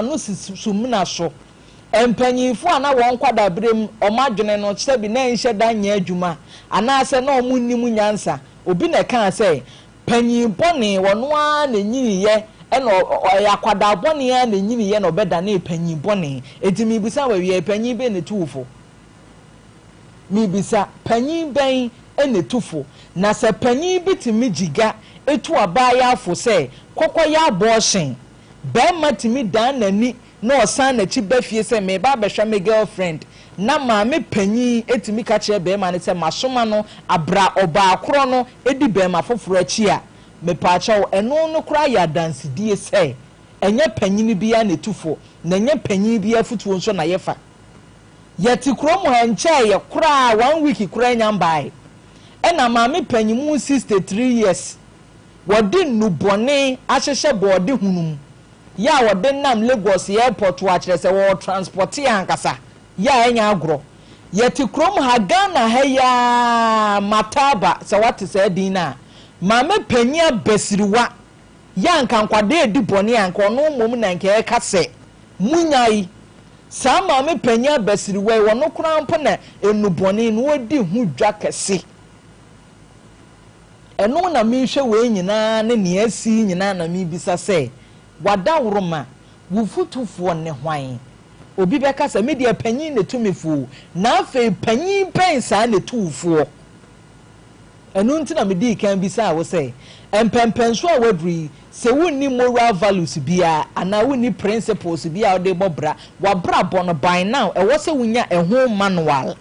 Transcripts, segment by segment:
Ano si sumina so. Mpanyimfo a na wɔn nkwadaaberem wɔn adwene no sɛbe na ɛnhyɛ da nyɛ adwuma anaasɛ na wɔnnim nyansa. Obi na ɛkaa sɛ, Panyin bɔne, ɔno ara na enyiniiɛ na ɔyɛ akwadaa bɔne ara na enyiniiɛ na ɔbɛdanee panyin bɔne. Enti mebisa wo awiei, panyin bɛn na etu wo fo? Mebisa, panyin bɛn na etu fo? Na sɛ panyin bi tumi gyiga tu abaayaa fo sɛ, Kɔkɔyɛ abɔɔhyen, Barima tumi dan n'ani na ɔsan n'akyi ba fie sɛ mereba abɛhwɛ me girlfriend, na maame panyin tumi ka kyerɛ barima no sɛ masoma no abra ɔbaa korɔ no di barima foforɔ akyi a, mepaakyɛw ɛno no koraa yɛ adansedie sɛ ɛnyɛ panyini biara na ɛtu fo, na ɛnyɛ panyin biara afutuo nso na yɛfa. Yɛte kurom ha nkyɛeɛ koraa one week koraa nnya mbaeɛ ɛna maame panyimu 63 years Wɔde nnubɔne ahyehyɛ bɔɔde hunu mu yɛ a wɔde nam Lagos airport a kyerɛ sɛ wɔwɔ transporte ankasa yɛ a ɛnyɛ agorɔ. Yɛte kurom ha Ghana ha yi ara Mataba sɛ woate saa din no a, maame panyin abasiriwa yɛ a nka nkwadaa redi bɔne a nka ɔno mmom na nka ɛreka sɛ monyae. Saa maame panyin abasiriwa yi ɔno koraa mpo na nnubɔne no ɔdi ho dwa kɛse. Ɛno na merehwɛ wei nyinaa ne nea asi yi nyinaa na merebisa sɛ, W'adaworoma, wo fotufoɔ ne hwan? Obi bɛka sɛ, Me deɛ panin na ɛtu me fo o, na afei panin bɛn saa na ɛtu wo foɔ? Ɛno nti na medii kan bisaa wo sɛ, mpɛnpɛnsoɔ a woaduru yi, sɛ wonni moral values biara anaa wonni principles biara a wode rebɔ bra, w'abrabɔ no by now ɛwɔ sɛ wonya ɛho manual.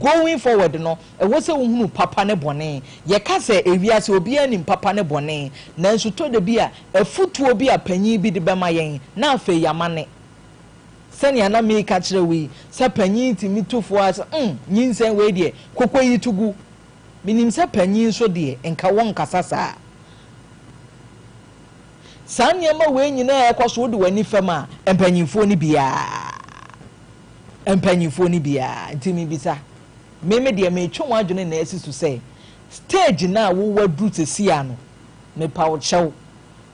Going forward no, ɛwɔ sɛ wohunu papa ne bɔne. Yɛka sɛ ewiase obiara nim papa ne bɔne, nanso tɔ da bi a, afutuo bi a panyin bi de bɛma yɛn, na afei yɛamane. Sɛnea na mereka kyerɛ wo yi, sɛ panyin tumi tu fo ara sɛ, mm, nyinsɛn wei deɛ, koko yi to gu. Menim sɛ panyin nso deɛ, nka wɔnkasa saa. Saa nneɛma wei nyinaa a ɛrekɔ so, wode w'ani fam a, mpanyimfoɔ no biara. Mpanyinfoɔ no biara nti mebisa, me me deɛ metwe wɔn adwene na asi so sɛ stage no a wo waduru sesia no mepa wo kyɛw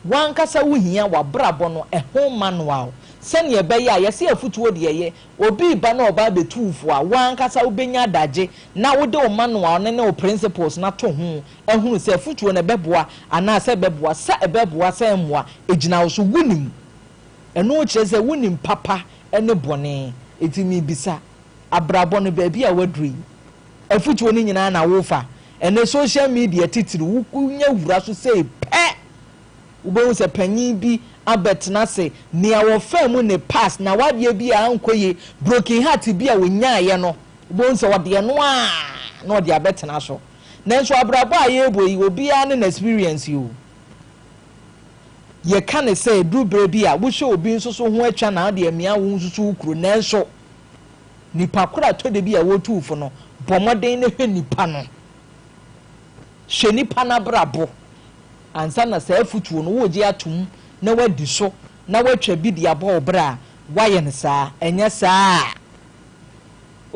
wankasa wo hia wabrabɔ no ɛho manual sɛnea ɛbɛyɛ a yɛse afutuo deɛ ɛyɛ obi reba na ɔba abɛtu wo fo a wankasa wobɛnya adagye na wode wo manual no ne wo principles no ato ho ahunu sɛ afutuo no ɛbɛboa anaa sɛ ɛbɛboa sɛ ɛbɛboa sɛ ɛmmoa ɛgyina wo so wonim Ɛno kyerɛ sɛ wonim papa ne bɔne. Enti mebisa, abrabɔ no baabi a woaduru yi, afutuo no nyinaa na wofa? Ɛnnɛ social media titiriw, wonya wura so sei pɛ, wobɛhu sɛ panyin bi abɛtena ase, nea wɔfaa mu ne past, n'awadeɛ bi a ankɔ yie, broken heart bi a ɔnyaeɛ no, wobɛhu sɛ ɔde ɛno ara na ɔde abɛtena so. Nanso abrabɔ a yɛrebɔ yi, obiara ne n'experience o. Yɛka no sɛ ɛduru berɛ bi a, wohwɛ obi nso so ho atwa na wode amia wo nso so wo kuro. Nanso, nipa koro a tɔ da bi a wɔretu wo fo no, bɔ mmɔden na hwɛ nipa no. Hwɛ nipa no abrabɔ ansa na saa afutuo no woregye atom na woadi so na woatwa bi de abɔ wo bra a, woayɛ no saa. Ɛnyɛ saa a,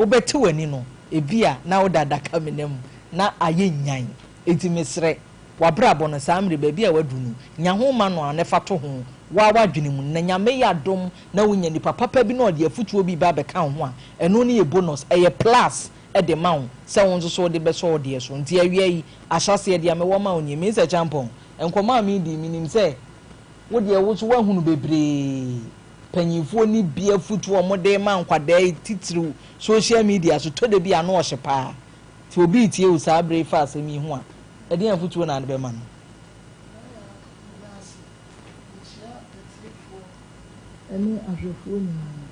wobɛte w'ani no, ebia na woda adakamena mu na ayɛ nyan. Enti mesrɛ. W'abrabɔ no saa mmerɛ baabi a w'aduru no, nya ho ma no a na fa to ho woa w'adwene mu na Nyame yɛ adom na wo nya nipa papa bi na ɔde afutuo bi ba abɛka wo ho a, ɛno no yɛ bonus, ɛyɛ plus de ma wo sɛ wo nso so wode bɛsɔ wo deɛ so. Nti awia yi, ahyɛaseɛ deɛ mewɔ ma wo nie, Mister Acheampong, nkɔmmɔ a meredi yi, menim sɛ wo deɛ wo nso woahunu bebree, panyinfoɔ no bi afutuo a wɔde rema nkwadaa yi titiriw social media so, tɔ da bi a ano ɔhye paa. Sɛ obi retie wo saa bere yi fa asɛm yi ho a, ɛdeɛn afotuo na wode bɛma no? Naya, meda ase. Mekyia atiefoɔ ne ahwɛfoɔ nyinaa.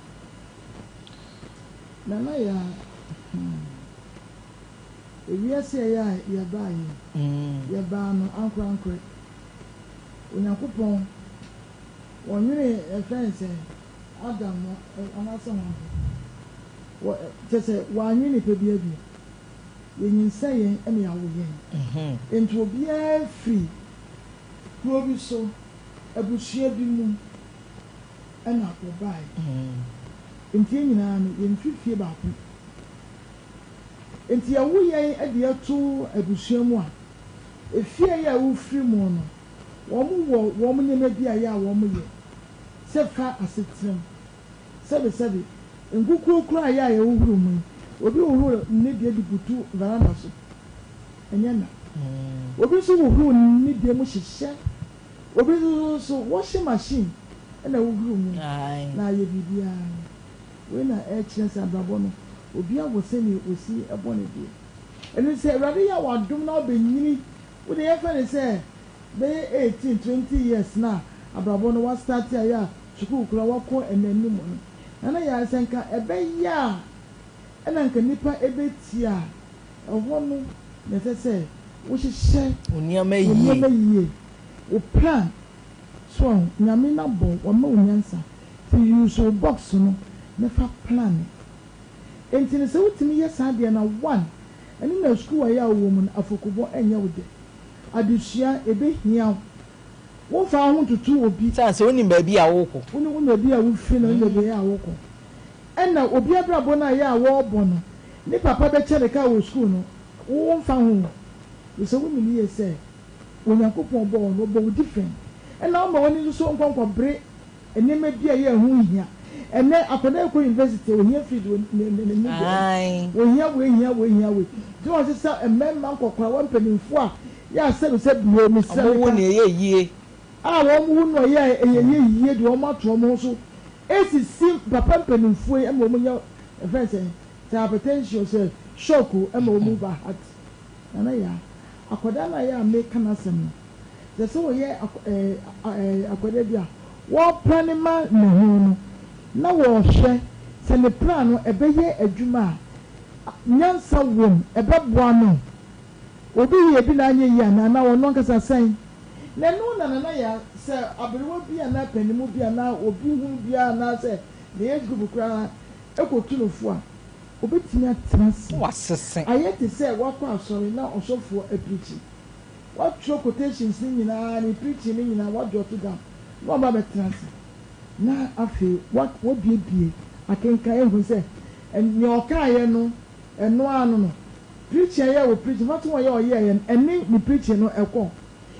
Nana Yaa, hmm, ewiase a ɛyɛ a yɛbaeɛ yi, yɛbaa no ankorankorɛ. Onyankopɔn, ɔnwenee yɛfrɛ no sɛn, Adam no anaasɛ hwan mpo, wɔ, kyerɛ sɛ, wannwen nipa biara bio. Yɛnyinsɛn yɛn na yɛawo yɛn. Enti obiara firi kuro bi so, abusua bi mu na wɔbaeɛ. Enti yɛn nyinaa no, yɛmfiri fie baako. Enti yɛwo yɛn de yɛto abusua mu a, efie yi a wofiri mu no, wɔwɔ wɔn nneɛma bi a ɛyɛ a wɔyɛ. Sɛ fa asetena mu. Sɛbesɛbe, nkukuo koraa a yɛ a yɛhohoro mu yi, obi hohoro ne deɛ de butu veranda so. Ɛnyɛ na. Obi nso hohoro ne deɛ mu hyehyɛ. Obi nso so washing machine na ɛhohoro mu na ayɛ biribiara. Wei na ɛkyerɛ sɛ abrabɔ no, obiara wɔ sɛdeɛ ɔsi bɔ ne deɛ. Ɛno nti sɛ Awurade yɛ wo adom na wobɛnyini, wo deɛ yɛmfa no sɛ bɛyɛ 18, 20 years na abrabɔ no wa start ayɛ a sukuu koraa wakɔ ɛnanim no, na na yɛ sɛ nka ɛbɛyɛ a ɛna nka nipa ɛbɛtie a, ɛhɔ no na ɛsɛ sɛ wohyehyɛ Wo nneɛma wo yie. nneɛma yie, wo plan. So wahu? Nyame no abɔ wo, wama wo nyansa, nti use wo box no na fa plan. Enti no sɛ wotumi yɛ saa deɛ no a, one, ɛno na sukuu a ɛyɛ a wowɔ mu no, afɔkubɔ ɛnyɛ wo dɛ. Adesua, ɛbɛhia wo. Womfa wo ho ntoto obi. Sane sɛ wonim baabi a worekɔ. Wonim baabi a wofiri na wonim baabi a wokɔ. Ɛna obi abrabɔ no a ɛyɛ a wɔrebɔ no, ne papa bɛkyɛ ne kaa wɔ sukuu no, wo womfa ho o. Efisɛ wonim yie sɛ Onyankopɔn bɔɔ wo no, ɔbɔ wo different. Ɛna woma w'ani nso so nkɔnkɔbere nneɛma bi a ɛyɛ a ɛho nhia. Ɛnnɛ, akwadaa rekɔ university a, ohia fees wɔ ne ne ne Ae. dɛm. Ohia wei, hia wei, hia wei. Nti na wɔsesa mmarima nkɔkorawa mpanimfoɔ a yɛ a sɛbi sɛ bio, mesrɛ Wɔn wo meka. nea ɛyɛ yie. A wɔn wo no ɛyɛ a ɛyɛ yɛ yie de wɔn ato wɔn ho so esisi papa mpanimfoɔ yi ma wɔn nya yɛfrɛ no sɛn, sɛ hypertension o, sɛ shock o, ɛma wɔn ba heart. Nana Yaa, akwadaa no a ɛyɛ a meka n'asɛm no, Sɛ sɛ wɔyɛ akwadaa bi a wɔreplane ma ne ho no, na wɔrehwɛ sɛ ne plan no ɛbɛyɛ adwuma a, nyansa wom, ɛbɛboa no. Obi yɛ bi na anyɛ yie anaa, anaa ɔno ankasa sɛn? Na ɛno na Nana Yaa, sɛ aberewa bi anaa panimu bi anaa obi hunu biara anaasɛ ne age group koraa kɔtu no fo a, ɔbɛtumi atena ase ayɛ te sɛ wakɔ asɔre na ɔsɔfoɔ apirikyi. Watwerɛ quotations no nyinaa, ne preaching no nyinaa wa jot down na waba abɛtena ase na afei wa wabuebue akenkan ahu sɛ nea ɔkaeɛ no ɛno ara no no preaching a ɛyɛ wɔ preaching mfatoho a ɛyɛ a ɔyɛeɛ no ɛne ne preaching no ɛkɔ.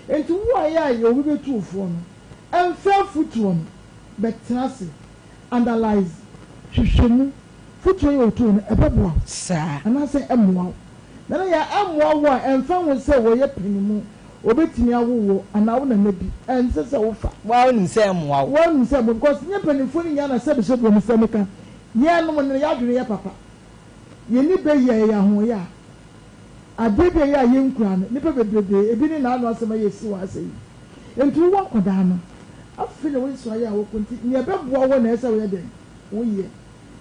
Enti wo a ɛyɛ a obi bɛtu wo foɔ no ɛmfa afutuo no bɛtena ase analyse, hwehwɛ mu, fotuo yi a ɔtuu no ɛbɛboa wo Saa. anaasɛ ɛmmoa wo. Na na yɛ ammoa wo a, ɛmfa ho sɛ wɔyɛ pene mu, wɔbɛtumi awo wo anaa wo nana bi, ɛnsɛ sɛ wofa. Wo ara wonim sɛ ɛmmoa wo. Wo ara wonim sɛ ɛmmoa wo because nyɛ mpanimfoɔ no nyinaa na sɛbesɛbe wɔn sɛ meka, yɛnom no yɛn adwene yɛ papa, yɛnni bɛ yi a yɛyɛ ahoɔyɛ a, adeɛ bi a ɛyɛ a yɛnkura no, nnipa bebrebe, ebi ne n'ano asɛm a yɛsi wɔn asɛ yi. Nti wowɔ akwadaa no, afei na wosi so ayɛ a wokɔ nti, nea ɛbɛboa wo na ɛsɛ sɛ woyɛ dɛn? Woyɛ.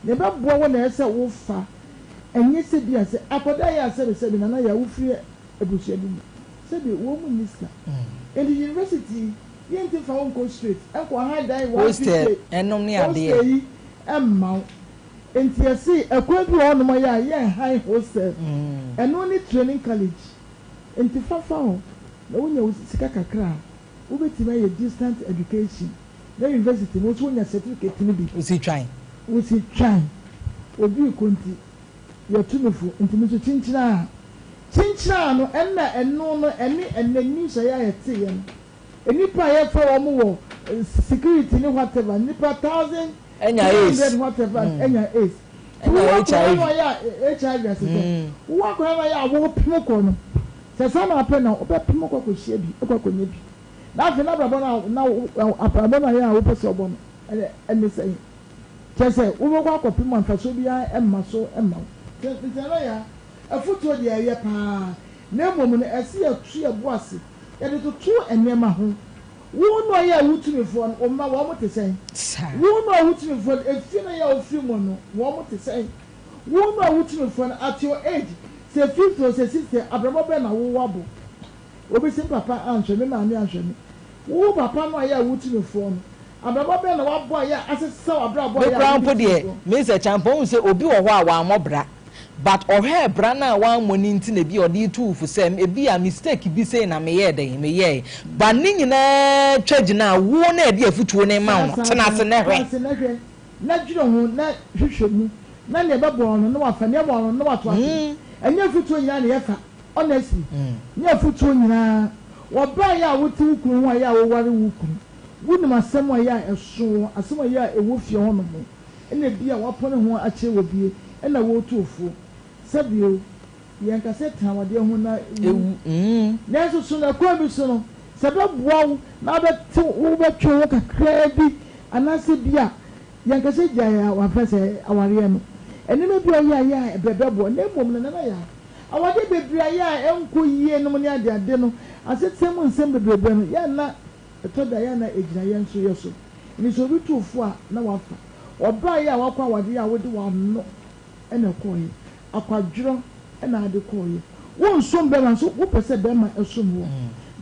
Nea ɛbɛboa wo na ɛsɛ sɛ wofa. Ɛnyɛ sɛ bi a sɛ akwadaa yi a sɛbi sɛbi nana yi a wofiri abusua bi mu sɛbi wɔn mu nni sika nti university yi yɛnti nfa wo nkɔ straight nkɔ han dan Hostel 150 ɛnom ne adeɛ. hostel yi mma wo nti yɛse ɛkwan bi wɔ hɔ nom a yɛ a yɛn han hostel ɛno ne training college nti fa fa hɔ na wonya wo sika kakra a wobɛtumi ayɛ distant education. Na university no wo nso wonya certificate no bi. Wosi twan. Wosi twan. Obi rekɔ nti yɛtu no fo nti me nso kyinkyin a kyinkyin a no ɛnna ɛno no ɛne ɛnɛ news a yɛ a yɛteeɛ no nnipa a yɛfa wɔn wɔ security ne whatever nnipa 1300 whatever anya AIDS. Nti Anya wowɔ akwadaa HIV. no a yɛ a HIV ase sɛ wowɔ akwadaa no a yɛ a wopem kɔ no sɛ saa na wapɛ no a wobɛpem kɔ akɔhyia bi kɔ akɔnya bi. Na afei n'abrabɔ no a na abrabɔ no a ɛyɛ a wopɛ sɛ ɔbɔ no ɛne sɛn? Kyerɛ sɛ wobɛkɔ akɔpem a mfasoɔ biara mma so mma wo. Nti ɛno yɛ afotuo deɛ ɛyɛ paa na mmom no ɛsɛ yɛto yɛn bo ase yɛde toto nneɛma ho. Wo no a ɛyɛ a wo tumifoɔ no wo mma wɔn te sɛn? Wo no a wo tumifoɔ no efie no a ɛyɛ a wofiri mu no wɔn te sɛn? Wo no a wo tumifoɔ no at your age sɛ 50 o sɛ 60 abrabɔ bɛn na wowɔ abɔ? Obi se me papa anhwɛ me, me maame anhwɛ me. Wo papa no a yɛ a wo tu no foɔ no, abrabɔ bɛn na wabɔ a yɛ a asesa w'abrabɔ a Me yɛ a koraa wode mpo tu no deɛ, foɔ? me sɛ Kyampɔn wohu sɛ obi wɔ hɔ a wammɔ bra but ɔhwɛɛ bra no a wammɔ no nti na ebi a ɔde retu wo fo sɛ ebi a mistake bi sei na meyɛɛ dɛn meyɛɛe but ne nyinaa twa gyina a wo na ɛde afutuo no rema wo Saa no saa tena saa, ase na tena hwɛ. ase na hwɛ, na dwene ho, na hwehwɛ mu, na nea ɛbɛboa wo no na wafa, nea ɛmmoa wo no na wato atwene. Ɛnyɛ afutuo nyinaa na yɛfa. Honestly, nyɛ afotuo nyinaa. Wɔ berɛ a yɛ a wote wo kunu ho a yɛ a woware wo kunu. Wonim asɛm a ɛyɛ a ɛso wo, asɛm a ɛyɛ a ɛwɔ fie hɔnom, ɛna ebia woapɔne ho akyerɛ wɔ bie, ɛna woretu wo fo. Sɛbio, yɛnka sɛ tena awadeɛ ho na wu. Nanso so no ɛkwan bi so no, sɛ ɛbɛboa wo na wobɛte wobɛtwe wo ho kakraa bi anaasɛ bi a yɛnka sɛ gyae a wamfrɛ sɛ awareɛ no, nneɛma bi a ɔyɛ a ɛyɛ a ɛbɛboa. Na mmom no, Nana Yaa, awadeɛ bebree a ɛyɛ a ɛnkɔ yie nom ne adeade no, asetena mu nsɛm bebrebe no, yɛ a na ɛtɔ da a yɛ a na ɛgyina yɛn nso yɛ so. Enti sɛ obi tu wo fo a, na wafa. Ɔbaa yi a wakɔ awadeɛ a wode w'ano na ɛkɔeɛ, akwadworɔ na ade kɔeɛ. Wonsom bɛrima nso wopɛ sɛ bɛrima som wo.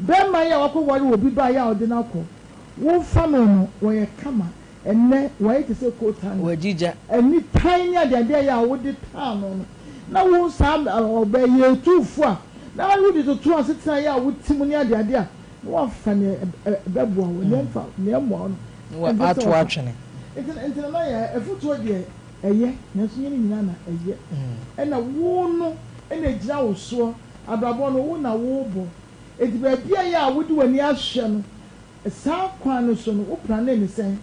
Bɛrima yi a wakɔware obi ba yi a ɔde no akɔ, wofa no no, wɔyɛ kama. Ɛnnɛ wayɛ te sɛ coal tank. Wagyigya. Nitan ne adeadeɛ a wode taa no no, na wo saa ɔbaa yi yɛ fo a, na wode toto asetena yi a wote mu ne adeadeɛ a, na wafa nea ɛbɛboa wo, nea ɛmfa, nea ɛmmoa wo no, Na ɛnsɛ sɛ wato wofa. atwene. Nti, nti na yɛ afotuo deɛ ɛyɛ, nanso nyɛ ne nyinaa na ɛyɛ. Ɛna wo no na ɛgyina wo soɔ, abrabɔ no wo na wobɔ. Enti baabi a ɛyɛ a wode w'ani ahwɛ no, saa kwan no so no, wo plane ne sɛn?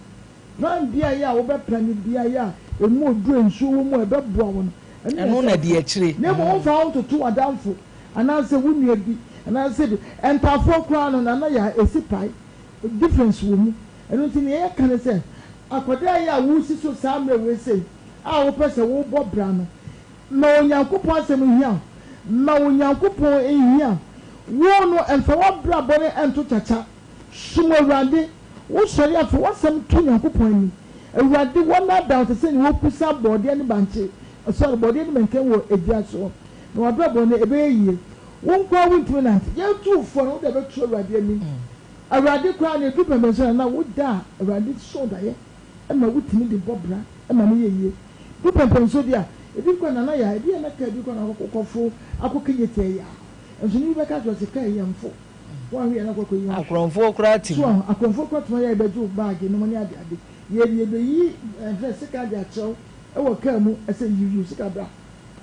Plan bi a ɛyɛ a wobɛplane biara yɛ a ɛmu oduru a nsuo wɔ mu a ɛbɛboa wo no, ɛno na Ɛno ɛsɛ na sɛ di wofa. akyire. Na mmom womfa wo ntoto w'adamfo anaasɛ wo nua bi anaasɛ bi. Ntaafoɔ koraa no, Nana Yaa, ɛsi pae. Difference wɔ mu. Ɛno nti nea yɛka ne sɛ, akwadaa yi a woresi so saa mmerɛ wei sei a wopɛ sɛ wobɔ bra no, ma Onyankopɔn asɛm nhia wo. Ma Onyankopɔn nhia wo. Wo no, mfa w'abrabɔ no nto kyakya. Som Awurade. Wosɔre a, fa w'asɛm to Nyankopɔn anim. Awurade, wɔnnaadaa wo te sɛ nea wɔkusa bɔɔdeɛ ne bankye, sorry, bɔɔdeɛ ne mɛnkɛn wɔ dua soɔ, na w'abrabɔ no, ɛbɛyɛ yie. Wo nko ara wontumi nnante. Yɛn tu fo no, wode bɛto Awurade anim. Awurade koraa no, ɛduru pɛmpɛnsoɔ a, na woda a, Awurade sɔ wo daeɛ ma wotumi de bɔ bra ma no yɛ yie. Du pɛmpɛnsoɔ bi a, ebi koraa Nana Yaa, ebi a na kaa bi koraa na wokɔforo akɔ Kejetia yi a, nso ne bi bɛka akyerɛ wo sɛ kaa yi yɛmfo. Woanhwɛ yie a na akɔ akɔyi wo ahwe. Akorɔmfoɔ koraa te So mu. ahu, akorɔmfoɔ koraa tumi ayɛ bɛgye wo baage nom ne ade ade. Yɛ yɛbɛyi ɛmfrɛ sika de akyerɛ wo wɔ kaa mu sɛ yi yi wo sika bra.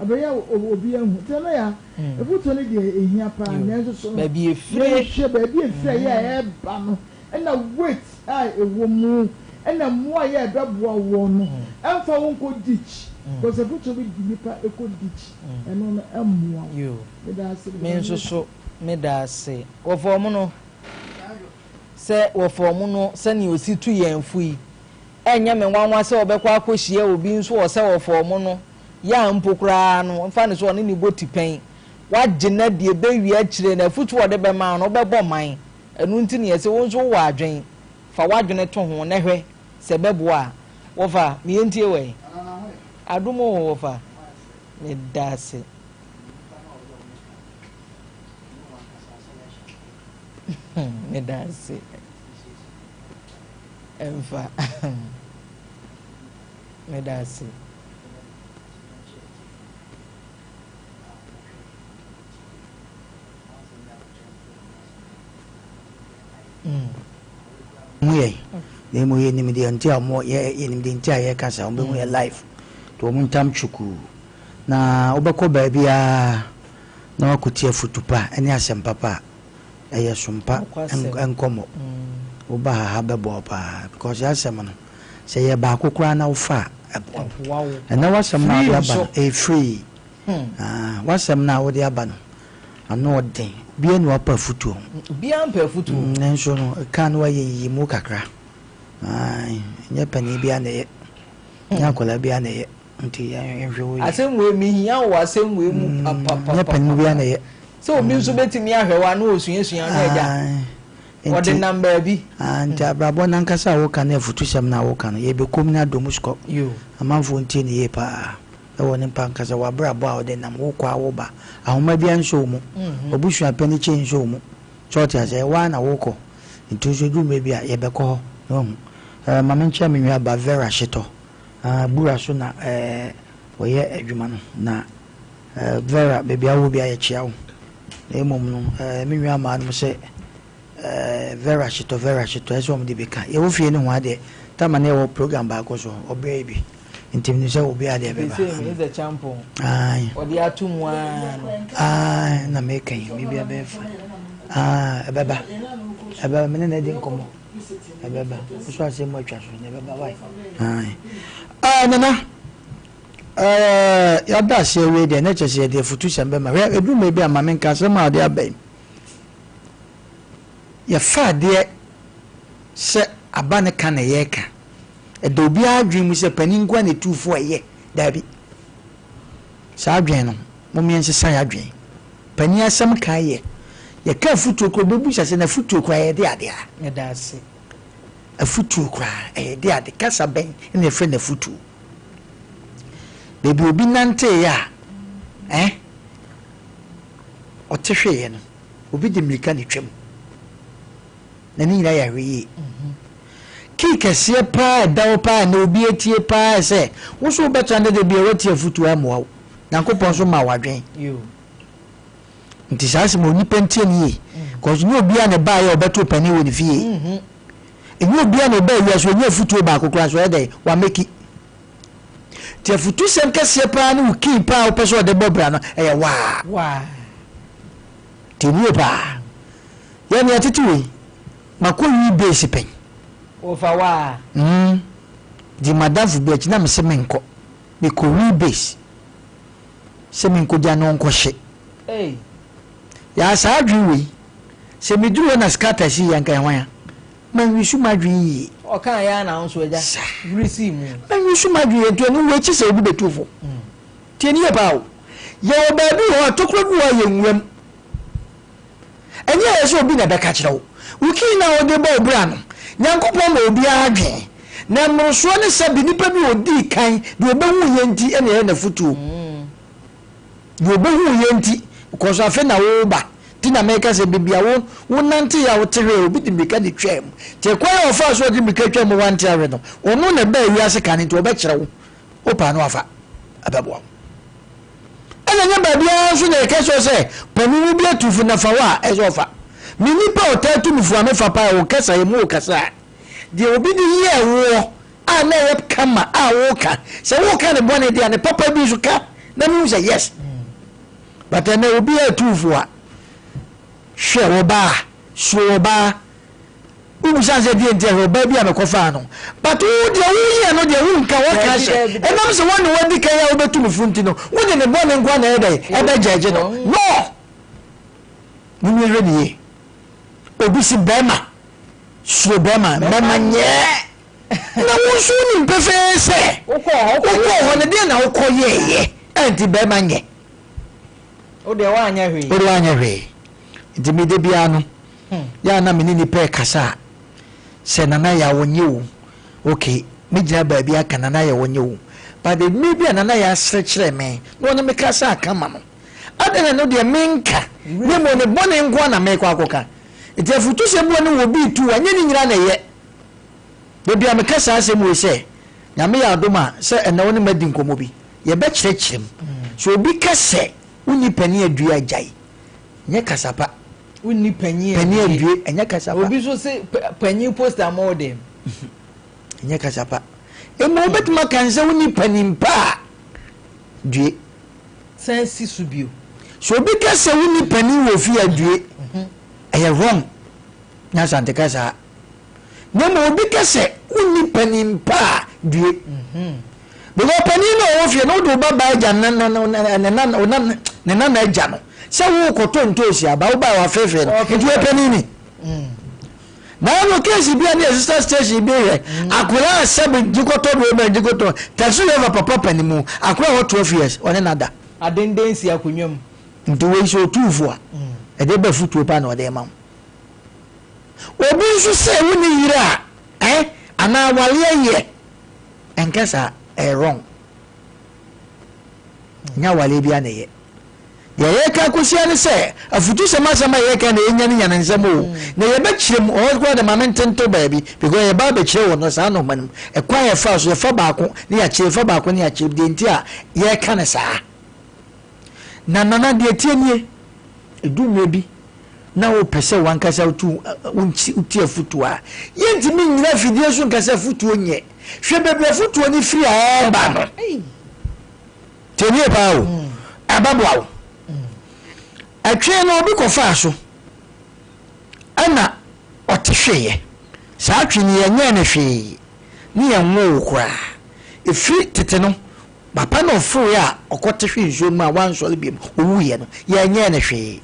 Abɛyɛ a obiara nhu. Nti Nana Yaa, afotuo no deɛ ɛhia paa nanso so no, Baabi efire. yɛnhwɛ baabi efire a ɛyɛ a ɛreba no ɛna weight a ɛwɔ mu ɛna mmoa a ɛyɛ a ɛbɛboa woɔ no. Ɛmfa wo nkɔ ditch because afotuo bi de nipa kɔ ditch ɛno no ɛmmoa wo. Yoo. Meda ase. Me nso so meda ase. Wɔfɔɔ mo no sɛ wɔfɔɔ mo no sɛnea osi tu yɛn fo yi, ɛnyɛ me nwanwa sɛ ɔbɛkɔ akɔhyia obi nso wɔ sɛ wɔfɔɔ mo no yɛ a mpo koraa no, mfa no sɛ ɔne ne bɔ tipɛn, wagye no adi, ɛbɛwie akyire no, afotuo a ɔde bɛma wo no, wobɛbɔ man. Ɛno nti na yɛse wo nso wowɔ adwene, fa w'adwene to ho na hwɛ sɛ ɛbɛboa a. Wɔfa, me yɛntie wɔ ɛ? Adom o, wɔfa. Meda ase. Meda ase. Ɛmfa. Meda ase. Hu yɛn na mmom yɛnim deɛ nti a wɔn yɛ yɛnim deɛ nti a yɛreka saa wɔn bɛhu yɛ life nti wɔn ntam twukuu na wobɛkɔ baabiara na wakɔtie afutu pa ne asɛm papa a ɛyɛ sompa nkɔmmɔ woba ha ha bɛboa wo paa because yɛ asɛm no sɛ yɛ baako koraa na wofa a ɛboa wo ɛnɛ w'asɛm no a wode aba no ɛyɛ free ah w'asɛm no a wode aba no ano ɔden obiara ni wapɛ afutuo ho obiara mpɛ afutuo nanso no ɛka no wayɛ yiyimu kakra ɛnyɛ panin biara na ɛyɛ nyɛ akwadaa biara na ɛyɛ nti yɛnhwɛ wo yie asɛm wei mehia wɔ asɛm wei mu papapapa nyɛ panin biara na ɛyɛ sɛ obi nso bɛtumi ahwɛ wa na ɔsuasua no agya ɔde nam baabi nti abrabɔ nankasa a woka ne afutusɛm no a woka no yɛbɛkɔm no adɔ mu sukɔ amanfoɔ ntie ne yie paa ɛwɔ nipa ankasa w'abrabɔ a ɔde nam wokɔ a woba ahoma biara nso wo mu w'abusua panyin kyɛn nso wo mu sɛ ɔte aseɛ ɛwɔ ara na wokɔ nti nso duru mmerɛ bi a yɛbɛkɔ hɔ na wahu ɛɛ ma menkyerɛ me nua ba Vera Hyetɔ ɛɛ Bura so na ɛɛ wɔyɛ adwuma no na ɛɛ Vera baabi a wowɔ bi a yɛkyea wo na mmom no ɛɛ me nua maa no sɛ ɛɛ Vera Hyetɔ Vera Hyetɔ ɛsɛ wɔn de bi ka yɛwɔ fie ne ho adeɛ tama na yɛwɔ program baako so ɔbrɛ yi bi nti menim sɛ obiara deɛ bɛba. Seesei me dze kyampɔn. Ae. Ɔde ato mu ara no. Ae na meka yi biribiara bɛyɛ fine. Ae ɛbɛba. Ɛbɛba, me ne no adi nkɔmmɔ. Ɛbɛba. Wo so asɛm mu atwa so na ɛbɛba wai. Ae. Ah, Nana, eh, yɛada ase awie deɛ na kyerɛ sɛ yɛde afutusɛm bɛma. Hwɛ, ɛduru mmerɛ bi a ma menka asɛm a ɔde aba yi. Yɛfa adeɛ sɛ aba ne ka na yɛreka. Ɛda obiara adwene mu sɛ panin nko ara na ɛtu fo a ɛyɛ. Daabi. Saa adwene no, mom yɛnsesa yɛn adwene. Panin asɛm ka yɛ. Yɛka afutuo koraa, obi bɛbisa sɛ, na afutuo koraa ɛyɛ de ade a? Meda ase. Afutuo koraa ɛyɛ de ade? Kasa bɛn na yɛfrɛ no afutuo? Baabi obi nanteeɛ a, eh, ɔte hweeɛ no, obi de mmirika na ɛtwam. Na ne nyinaa yɛ ahwɛyie. Key kɛseɛ paa a ɛda hɔ paa a ɛnnɛ obi atie paa sɛ, wo nso wobɛtra nnɛ da bi a woatie afutuo ammoa wo. Nyankopɔn nso ma wo adwene. Nti saa asɛm onipa ntie no yie. Cause nyɛ obiara na ɛbaeɛ a ɔbɛto panin wɔ ne fie. Ɛnyɛ obiara na ɔbaa wiase ɔnya afutuo baako koraa nso ɔyɛ dɛn wameki. Nti afutusɛm kɛseɛ paa ne wo key paa a wopɛ sɛ ɔde bɔ bra no ɛyɛ waa. Tie no yie paa. Yɛn nea tete wei. Makɔ wi base pɛn. Wɔfa waa. Mm. Di madamfo bi akyi na mese menkɔ. Mekɔ wi base. Sɛ menkɔgya no ɔnkɔhye. Ei. Yaa saa adwene wei. Sɛ meduru hɔ na scatter si yɛ anka ɛhwan a? Manwisu m'adwene yie. Ɔkaa yɛ a na wo nso agya. Saa. Wuri sii mu. Manwisu m'adwene yie nti ɛno wei kye sɛ obi bɛtu fo. Tie no yie paa o. Yɛwɔ baabi wɔ hɔ a tokuro bi wɔ hɔ a yɛ nwuram. Ɛnyɛ sɛ obi na ɛbɛka kyerɛ wo. Wo key no a wode bɔ wo bra no, Nyankopɔn ma obiara adwene. Na mmorosoɔ ne sɛbe nipa bi a ɔdii kan, deɛ ɔbɛhuu yɛ nti na ɛyɛ n'afotuo. Deɛ ɔbɛhuu yɛ nti, because afe na woreba. Nti na meka sɛ baabi a wo wonanteeɛ a wote hwee, obi de mmirika na ɛtwaa mu. Nti ɛkwan a ɔfaa so a ɔde mmirika twaa mu wante ahwe no, ɔno na ɛbaa wiase kane nti ɔbɛkyerɛ wo. Wopɛ a na wafa, ɛbɛboa wo. Ɛna ɛnyɛ baabiara nso na yɛka kyerɛ sɛ panin no bi atu fo na fa hɔ a ɛsɛ ɔfa. Me nipa a ɔtaa tu me fo a mefa paa wɔ kasa yɛ mu wɔ kasa a deɛ obi de yɛɛ woɔ a na ɛyɛ kama a woka sɛ woka ne bɔne deɛ a ne papa bi nso ka na mehu sɛ yes but ɛnɛ obi atu fo a hwɛ ɔbaa suro ɔbaa Wobisa sɛ deɛ nti a hwɛ ɔbaa bi a mekɔfaa no but wo deɛ woyɛɛ no deɛ wonka woaka ahyɛ ɛnam sɛ wo ne wadi kan a wobɛtu no fo nti no wode ne bɔne nko na ɛyɛ dɛn ɛbɛgyɛgye no no momyɛhwɛ ne yie obi si bɛrima suro bɛrima mɛma nyɛɛ na wo nso wonim pefee sɛ wokɔɔ hɔ no deɛ na wokɔ yɛɛyɛ ɛnti bɛrima nyɛ Wo deɛ woanyɛ hwee. Wo deɛ woanyɛ hwee. Nti me da biara no, yɛ a na me ne nnipa rekasa a, sɛ Nana Yaw ɔnyɛ o, okay, mɛgyina baabi aka Nana Yaw ɔnyɛ o, but mmerɛ bi a Nana Yaw asere kyerɛɛ me na ɔne me kasa aka ma no, adɛn na ɛno deɛ menka, na mmom ne bɔne nko ara na merekɔ akɔka. Nti afutusɛm bi wɔ ne wɔ obi retu wo a, ɛnyɛ ne nyinaa na ɛyɛ. Da biara meka saa asɛm wei sɛ, Nyame yɛ adom a, sɛ ɛnnɛ wo ne me adi nkɔmmɔ bi, yɛbɛkyerɛkyerɛ mu. Sɛ obi ka sɛ wonni panin adue a, gyae. Nyɛ kasa pa. Wonni panin adue. Panin adue, ɛnyɛ kasa pa. Obi nso se panin poster ma wo dɛm. Ɛnyɛ kasa pa. Mmom wobɛtumi aka no sɛ wonni panin pa a, due. San si so bio. Sɛ obi ka sɛ wonni panin wɔ fie a, due. Ɛyɛ wrong. Nyɛ Asante kasa. Na mmom obi ka sɛ wonni panin pa a, due. Because panin no a ɔwɔ fie no, wode wo ba baa agya ne ne ne ne ne nana agya no sɛ worekɔtɔ ntoosi aba, wo ba a wafeefee no, nti wɔyɛ panin ni. Na ɛno keesi bi a ne yɛ sister station bi hwɛ, akwadaa a sɛbe gyekɔtɔ do ɔbɛn gyekɔtɔ taxi driver papa panin mu, akwadaa a ɔwɔ 12 years, ɔne nada. Adenden si akonnwa mu. Nti wei sɛ otumfo a, ɛde ba futuo pa na ɔde ma wo. Obi nso sɛ wonni yere a eh anaa awaleɛ yɛ ɛnkɛ saa ɛyɛ wrong. Nyɛ awaleɛ biara na ɛyɛ. Deɛ yɛreka akɔsia ne sɛ afutusɛm asɛm a yɛreka na yɛnya ne nyane nsɛm o na yɛbɛkyerɛ mu ɔhɔ koraa de ma mentento baabi because yɛba abɛkyerɛ wɔ no saa nɔɔma no mu ɛkwan a yɛfa so yɛfa baako ne yɛakyerɛ yɛfa baako ne yɛakyerɛ deɛ nti a yɛreka no saa. Na nana deɛ tie nie ɛdu mmerɛ bi na wopɛ sɛ w'ankasa wotu wotie afotuo a, yɛntumi nnyina afidie so nka sɛ afotuo nyɛ. Hwɛ baabi afotuo no firi a ɛreba no. Tie nie paa o, ɛbɛboa wo. Ɛtwe no obi kɔfaa so ɛna. Ɔte hweeɛ. Saa twe no yɛnyɛɛ no hwee ne yɛnwoo wo koraa. Ɛfiri tete no, papa no ɔforoeɛ a ɔkɔte hwee nsuo no mu a wansɔre biom, ɔwuiɛ no, yɛnyɛɛ no hwee.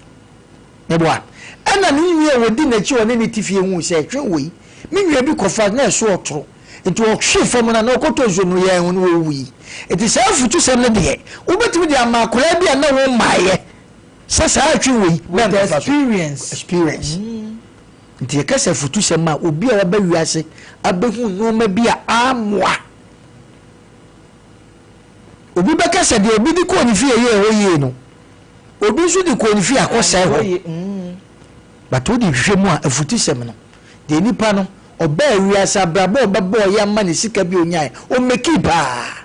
Meboa? Ɛna ne nua a ɔdi n'akyi a ɔne no te fie huu sɛ, hwɛ wei, me nua bi kɔfa na ɛso ɔtoro, nti ɔhwee fam no a na ɔkɔtɔ nsuo no, yɛanhu no, ɔwui. Nti saa afutusɛm no deɛ, wobɛtumi de ama akwadaa bi a na wommaeɛ sɛ saa atwe wei, With mɛnkɔfa so. experience. Experience. Nti yɛka sɛ afutusɛm a, obi a waba wiase abɛhu nneɛma bi a ammoa. Obi bɛka sɛ deɛ obi de kɔɔ ne fie yɛɛ hɔ yie no, obi nso de kɔɔ ne fie akɔsɛe hɔ. But wode hwehwɛ mu a, afutusɛm no, deɛ nipa no, ɔbaa wiase abrabɔ a ɔbɛbɔɔ yɛ ama ne sika bi a ɔnyaeɛ, ɔmmɛkii paa.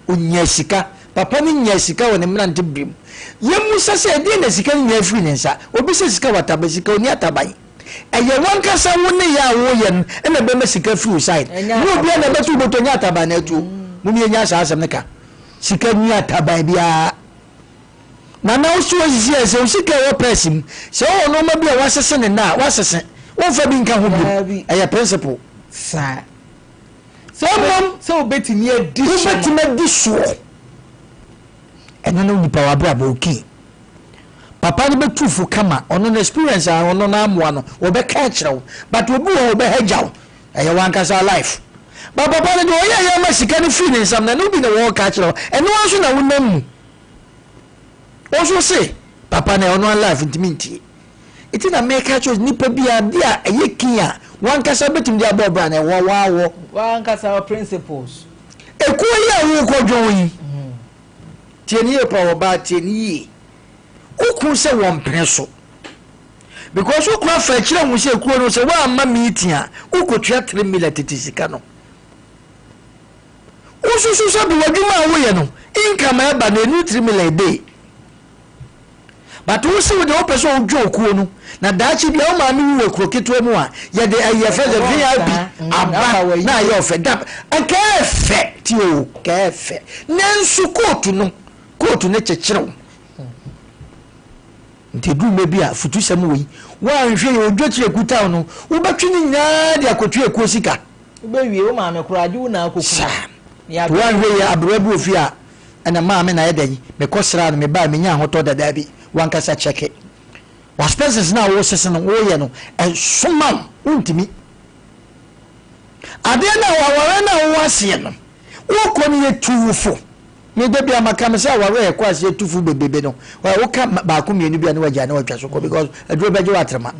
Ɔnyaa sika. Papa no nyaa sika wɔ ne mmerante berɛ mu. Yɛmmisa sɛ, ɛdeɛn na sika no nyinaa firi ne nsa? Obi sɛ sika wɔ ataban, sika ɔnni ataban. Ɛyɛ w'ankasa wo nneyɛɛ a woyɛ no na ɛbɛma sika afiri wo side. Ɛnyɛ Nyɛ obiara na ataban ɛbɛto wo bɔtɔ, ɛnyɛ ataban na atuo. Mom yɛnnya saa asɛm no ka. Sika nni ataban biara. Nana wo so asisi ɛ, sɛ wo sika ɛwɔ purse mu, sɛ wowɔ nnoɔma bi a woasese ne nnɛ a, woasese. Womfa bi nka ho bio. Daabi. Ɛyɛ principle. Saa. Sɛ Mmom, sɛ wobɛtumi adi so no. Wobɛtumi adi soɔ. Ɛno ne nipa w'abrabɔ okay. Papa no bɛtu fo kama, ɔno no experience a ɔno no amoa no, ɔbɛka akyerɛ wo. But obi wɔ hɔ ɔbɛha gya wo. Ɛyɛ w'ankasa life. But papa no deɛ ɔyɛeɛ ama sika no firi ne nsam no, ɛno bi na wɔreka akyerɛ wo. Ɛno ara nso na wonam mu. Wo nso se, papa no ɛyɛ ɔno ara life nti mentie. Nti na meka kyerɛ wo nipa bi adeɛ a ɛyɛ kin a w'ankasa bɛtumi de abɔ ɔbra no ɛwɔ w'awɔ. W'ankasa wo principles. Ekuo yi a worekɔdwɔn yi, tie no yie paa ɔbaa tie no yie. Wo kunu sɛ wɔmpene so because wo kunu afa akyire ahu sɛ ekuo no sɛ woamma meeting a wokɔtua 3 million tete sika no. Wosusu sɛ bi w'adwuma a woyɛ no income a ɛba no ɛnuru 3 million a day. But wo se wo deɛ wopɛ sɛ wodwo okuo no na daakye bia wo maame wu wɔ kuro ketewa mu a yɛde ɛyi yɛfrɛ sɛ VIP aba na ayɛ ɔfɛ da nka ɛfɛ ti o nka ɛfɛ nanso kootu no kootu no kyekyere wo nti eduru mmerɛ bi a futusɛm wei woanhwɛ yɛ odwa tiri ekuta wo no wobɛtwe ne nyinaa de akɔtua ekuo sika. Wobɛwie wo maame koraa agye wo na akɔku saa woanhwɛ yɛ aberewa bi wɔ fie a Ɛna maame na ayɛ dɛn? Mekɔ sraa no, mebae, menyaa ahotɔ da, daabi, w'ankasa kyɛke. W'aspenses no a wosese no, woyɛ no, ɛso ma wo, wontumi. Adeɛ no a, awareɛ no a wowɔ aseɛ no, wokɔ no yɛtu wo fo. Me da bi a maka me sɛ awareɛ a yɛkɔ aseɛ tu fo bebrebe no, woka baako mmienu bi a na wagyae na watwa so kɔ because aduro bɛgye wo atrema.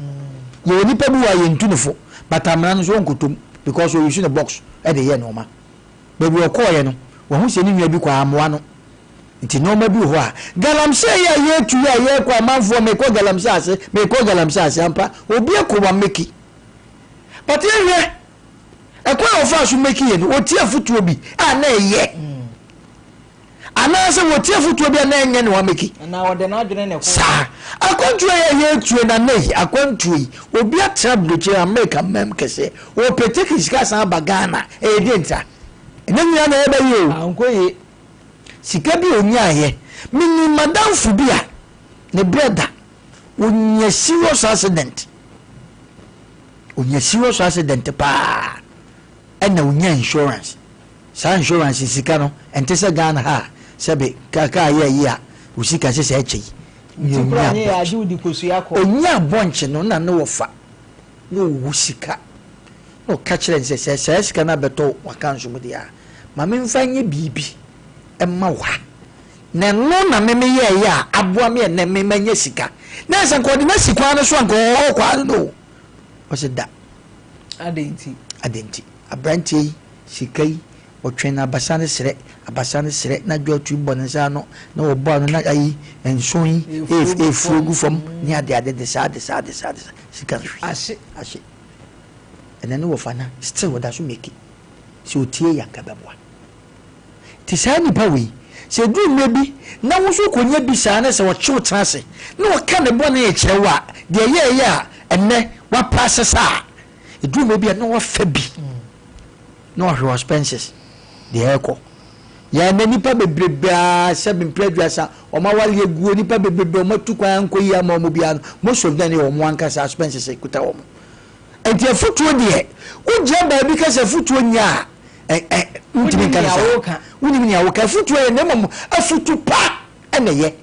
Yɛwɔ nipa bi wɔ a yɛntu ne fo, but amena no nso ɔnkɔtɔ mu because ɔuse ne box de yɛ nnoɔma. Baabi a ɔkɔeɛ no, wahu sɛ ne nua bi kɔ a, ammoa no. Nti nnoɔma bi wɔ hɔ a, galamsey yi a yɛretu yi a yɛrekɔ amanfoɔ, merekɔ galamsey ase, merekɔ galamsey ase, ampa, obi akɔ wameki. But yɛnhwɛ, ɛkwan a ɔfaa so mekiiɛ no, ɔtie afotuo bi a na ɛyɛ. Anaasɛ wɔtie afotuo bi a na ɛnyɛ na wameki. Anaa ɔde n'adwene na ɛkɔɔ. Saa. Akwantuo yi a yɛretuo na nnɛ yi, akwantuo yi, obi atena aburokyire, Amerika mmam kɛseɛ, ɔpɛ ticket sika asan aba Ghana, ɛyɛ deɛ ntia? Ɛnyɛ nyinaa na ɛba yie o. Ankɔ yie. Sika bi a ɔnyaeɛ, menim m'adamfo bi a, ne berɛ da, ɔnya serious accident, ɔnya serious accident paa, ɛna ɔnya insurance. Saa insurance sika no ɛnte sɛ Ghana ha a sɛbe kaa kaa yɛ ayi a wo sika sɛ sɛ ɛkyɛ yi. Nti koraa nyɛ yɛ agye wo di kosua kɔ. Ɔnyaa bɔnkye no na ne wɔfa na ɔwɔ sika na ɔka kyerɛɛ no sɛ sɛ saa sika no abɛtɔ w'akanso mu deɛ a ma memfa nyɛ biribi mma wo ha na ɛno na me meyɛɛyɛ a aboa me ɛnnɛ me manya sika na ɛsɛ nka ɔde no asi kwan no so a nka ɔwɔ kwan no no o ɔse da. Adɛn nti? Adɛn nti? Aberanteɛ yi Sika yi, ɔtwɛn abasa no srɛ, abasa no srɛ, na dwɔto yi bɔ ne nsa ano, na ɔbɔ ano, na ayi, nson yi efuro gu fam, ne ade ade de saa, de saa, de saa, de saa. Sika no hwee. Ahye. Ahye. Ɛnɛ ne wɔfa na still ɔda so meki. Sɛ otie yɛ anka bɛboa. Nti saa nipa wei, sɛ ɛduru mmerɛ bi na wo nso wokɔnya bi saa na sɛ ɔkye wo tena ase na ɔka ne bɔne kyerɛ wo a, deɛ ɛyɛɛyɛ a ɛnɛ waprasɛsa a, Ɛduru mmerɛ bi a na wafa bi na wahwɛ expenses deɛ ɛrekɔ. Yɛn na nipa bebrebe a sɛ mpere aduasa wɔn awale aguo nipa bebrebe wɔn atu kwan ankɔ yie ama wɔn biara no most of them yɛ wɔn ankasa expenses ekuta wɔn. Nti afutuo deɛ, wogyina baabi ka sɛ afutuo nyɛ a, ɛ ɛ wontumi nka no saa. Wonim nea woka. Afutuo yɛ na mmom afutu pa na ɛyɛ.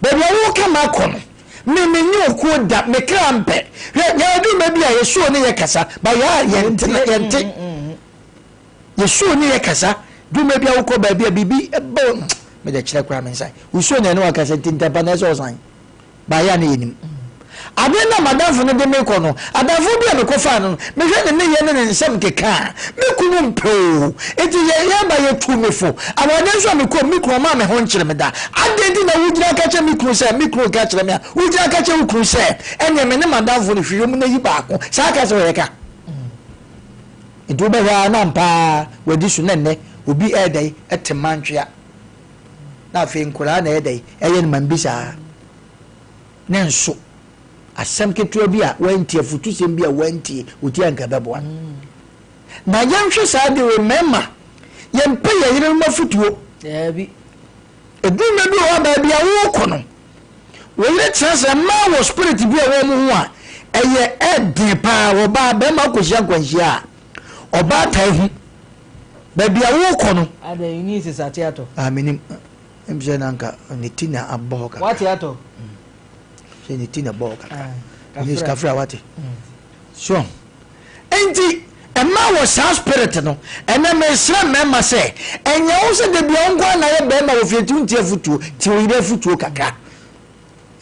Baabi a woreka makɔ no, me menye wo kuo da, me kra mpɛ. Hwɛ, yɛaduru baabi a yɛsuo ne yɛ kasa, ba yɛ a yɛnte na yɛnte. Yɛsuo ne yɛ kasa, duru baabi a wokɔ baabi a biribi ba wo, mede kyerɛ koraa me nsa. Wosuo na ɛne wakasa nti ntɛmpa na ɛsɛ ɔsan. Baeɛ a na yɛnim. Adeɛ no a m'adamfo no de me rekɔ no, adamfo bi a mekɔfaa no no, mehwɛ ne nneyɛɛ ne ne nsɛm nkeka a, me kunu mpɛ oo. Enti yɛ yɛreba yɛtuu me fo. Awadeɛ nso a mekɔɔ mu, me kunu ɔmaa me ho nkyere me da. Adɛn nti na wogyina ka kyerɛ me kunu sɛ, me kunu reka kyerɛ me a, wogyina ka kyerɛ wo kunu sɛ, ɛnneɛ me ne m'adamfo no hwehwɛ mu na yi baako. Saa ka sɛ ɔyɛ ka. Enti wobɛhwɛ ara na ampa ara wadi so na nnɛ obi ɛredɛn te mantwea. Na afei nkwadaa na ɛyɛ dɛn ɛyɛ no ma saa. Ne nso asɛm ketewa bi a wantie, afutusɛm bi a wantie, ɔtie a nka ɛbɛboa no. Na yɛnhwɛ saa de wei mmarima, yɛmpɛ yɛn yerenom afutuo. Daabi. Ɛduru mmerɛ bi wɔ hɔ a baabi a worekɔ no, wo yere tena sɛ mmaa wɔ spirit bi a ɛwɔ wɔn ho a ɛyɛ ɛden paa. Ɔbaa bɛrima akɔhyia nkwanhyia a, ɔbaa taa hu baabi a worekɔ no. Adɛn, Eunice sɛ ate atɔ? Ah, menim. Ɛm sɛ na anka ne ti na abɔ hɔ kakra. Wate atɔ? Sɛ ne ti na ɛbɔ hɔ kakra. Eunice kafra wate. So enti mmaa wɔ saa spirit no. Ɛnɛ mesrɛ mmarima sɛ ɛnyɛ wo sɛ da bia wo nko ara na ayɛ barima wɔ fie nti wontie afotuo. Tie wo yere afotuo kakra.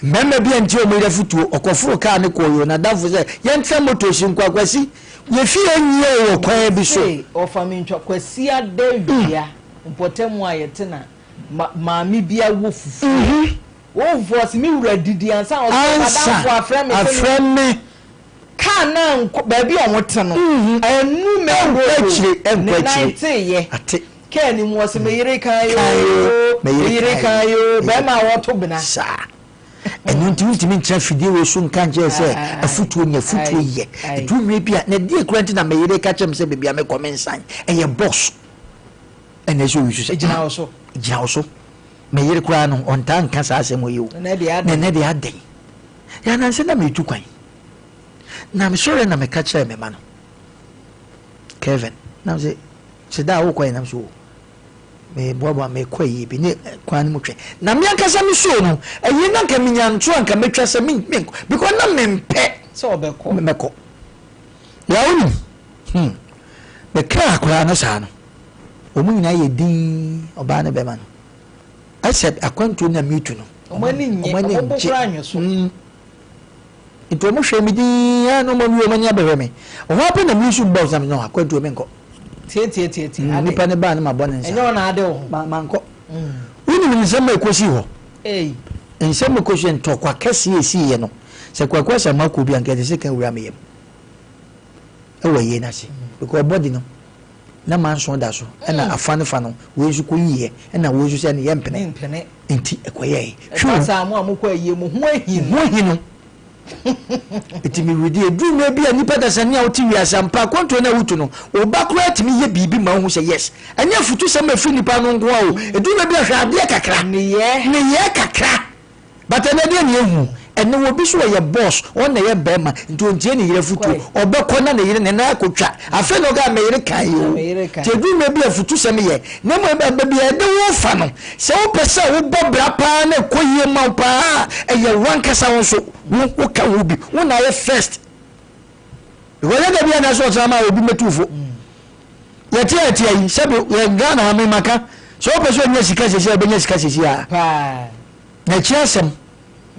Mmarima bi antie wɔn yere afotuo. Ɔkɔforo kaa ne kɔɔ yoo n'adamfo sɛ yɛntena moto si nkɔ Akwasi yɛ fie nyie o wɔ kwan bi so. Mese ɔfa me ntwa Kwasi ada awia mpɔtam a yɛte na ma maame bi awɔ fufuo. Wɔwɔ fufuo ɔse me wura didi ansa ɔse Ansa madamfo afrɛ me sɛ afrɛ me. Kaa no ankɔ baabi a wɔte no annu me Ɛnkɔ road akyire ɛnkɔ ne nan akyire teeyɛ ate. Kaa no mu ɔse me yere kan Kan yoo yoo me me yere yere kan kan yoo yoo me yere bɛrima a wɔto bena. Saa. Ɛno nti wontumi nkyerɛ afidie wei so nka nkyerɛ sɛ afutuo nyɛ afutuo yɛ. Ɛduru mmerɛ bi a na ɛdeɛ kura nti na me yere ka kyerɛ me sɛ baabi a mekɔ mensan ɛyɛ boss ɛna ɛsɛ oyi so sɛ Ɛgyina wo so. Ɛgyina wo so. Me yere koraa no ɔntaa nka saa asɛm yi o. Na ɛnɛ deɛ adɛn? Na ɛnɛ deɛ adɛn? Yɛ ananse na meretu kwan. Na mesɔre na meka kyerɛɛ me ma no, Kevin, na mese, sɛ da a wokɔ yɛ nam so o, meboaboa mekɔ ayie bi ne kwan no mu twɛ. Na me ankasa me soo no, ayie na nka menya nso a nka mɛtwa sɛ menkɔ, because na mempɛ sɛ ɔbɛkɔ. Mɛkɔ. Yɛ wonim, mekaa akwadaa no saa no, wɔn nyinaa yɛ dinn, ɔbaa ne bɛrima no. Ɛsɛ akwantuo no a meretu no, Wɔn ani nnye, wɔn ani wɔn bo nnye. koraa nnye so. Nti wɔn hwɛ me dinn ara na wɔn awie wɔn ani abɛhwɛ me. Ɛhɔ ara pɛ na me nso bɔɔ sɛ no akwantuo menkɔ. Tietietie, ade. Nipa no baa no mabɔ ne nsa. Ɛnyɛ wɔn na ade wo ho. Mankɔ. Wonim nsɛm a ɛkɔsii hɔ? Ei. Nsɛm a ɛkɔsii ntɔkwa kɛseɛ a ɛsiiɛ no, sɛ Kwaku Asamoah kɔɔ bi a anka ɛde sekan wura me yam. Ɛwɔ ayie no ase. Because body no. na manson da so ɛna afa ne fa no wei nso kɔ yiiɛ ɛna wei nso sɛ ɛne yɛmpene Mpene. nti ɛkɔyɛɛ Ɛba saa mo a mokɔ ayie mo ho ahi no. ho ahi no nti mewedi ɛduru mmerɛ bi a nnipa dasani a wote wiase ampa akwantuo no a wotu no wo ba koraa tumi yɛ biribi ma wohu sɛ yes ɛnyɛ afutusɛm a ɛfiri nnipa no nko a o ɛduru mmerɛ bi a hwɛ adeɛ kakra Nneyɛɛ. nneyɛɛ kakra But ɛnɛ deɛ na yɛhu ɛnɛ obi so ɔyɛ boss ɔn na ɛyɛ bɛɛma nti ɔntie ne yere afutuo ɔbɛkɔ na ne yere ne nan akɔtwa afei na ɔka me yere kan yi o nti ɛduru mmerɛ bi afutusɛm yɛ na mmom baabi a ɛde wo fa no sɛ wopɛ sɛ wobɔ bra paa na ɛkɔ yie ma wo paa ɛyɛ wankasa wo nso wo woka ho bi wo na ayɛ first because yɛ da bi a na ɛsɛ ɔtena ma obi mɛtu fo yɛte a ɛte ayi sɛbi yɛ Ghana ha memaka sɛ wopɛ sɛ ɔnya sika sɛsi a wobɛnya sika sɛsi a paa Na ɛkyerɛ asɛm.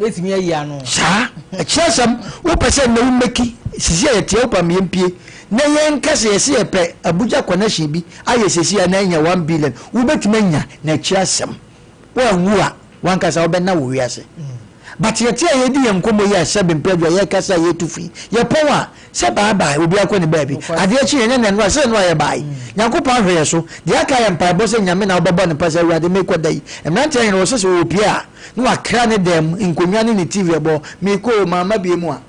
Mɛtumi ayi ano. Saa. Ɛkyerɛ asɛm. Wopɛ sɛ nnɛ wo mɛki sisi a yɛteɛ wopam yɛn pie na yɛn ka sɛ yɛsɛ yɛpɛ Abuja connection bi ayɛ sisi a na anya 1 billion wobɛtumi anya na ɛkyerɛ asɛm. Woanwu a wankasa wobɛna wɔ wiase. But yɛte a yɛdi yɛn nkɔmmɔ yi a sɛbe mpɛ adwa yɛkasa a yɛtu fi yɛpɔn a Sɛ bye bye, obiara kɔ ne baabi. Adeɛ kye yɛn, ɛnyɛ nnɛnora, sɛ nnora yɛbae. Nyankopɔn ahwɛ yɛn so. Deɛ aka yɛ mpaebɔ sɛ Nyame na wobɛbɔ no mpa sɛ Awurade meekɔ da yi. Mmeranteɛ ahene wɔ sɛ sɛ ɔɔpie a, na wakra ne dan mu nkonnwa ne ne TV ɛbɔ, meekɔ o, mamma bie mu a,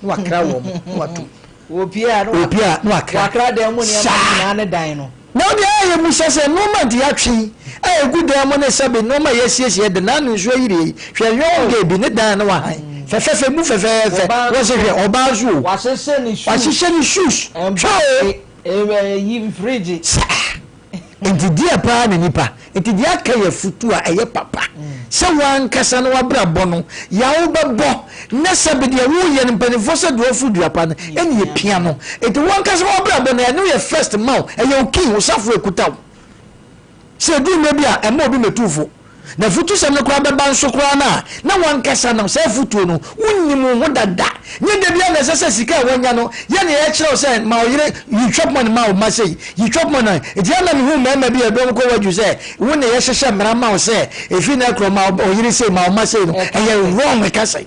na wakra wɔn, na watom. Ɔɔpie a, na Ɔɔpie a, na wakra. wakra dan mu nneɛma Saa. nyinaa ne dan no. Na wo deɛ a yɛmmisa sɛ nnoɔma nti yɛatwe yi a ɛgu dan mu ne sɛbe nnoɔma a yɛasiesie de n'ano nsuo ayiri yi, hwɛ young girl bi ne dan a na wahan. Fɛfɛɛfɛ mu fɛfɛɛfɛ. Ɔbaa Wɔsi hwɛ ɔbaa nso o. Wahyehyɛ ne shoes. Wahyehyɛ ne shoes. Hwɛ o. Ɛyi fridge. Saa. Nti deɛ paa na nipa. Nti deɛ aka yɛ futu a ɛyɛ papa. Sɛ wankasa no wabrabɔ no, yawo bɛbɔ. Na sɛbi deɛ woyɛ no mpanimfoɔ sɛ deɛ ɔforo dua pa no, ɛne yɛ pia no. Nti wankasa wabrabɔ no, ɛno yɛ first ma wo. Ɛyɛ wo key, wo safo ekuta wo. Sɛ edu mmerɛ bi a, ɛma obi mɛtu fo. Na afutusɛm no koraa bɛba nso koraa no a, na wankasa no, saa afutuo no, wonnim wo ho dada. Nyɛ da biara na ɛsɛ sɛ sika a wanya no, yɛ nea ɛkyerɛ wo sɛ ma wo yere yi chop money ma wo mma sei, yi chop money. Nti ɛna mehu mmarima bi a ebinom kɔ wadwu sɛ, wo na yɛhyehyɛ mmara ma wo sɛ, efi nnɛ korɔ ma wo yere sei, ma wo mma sei no, ɛyɛ wrong ɛka sɛn?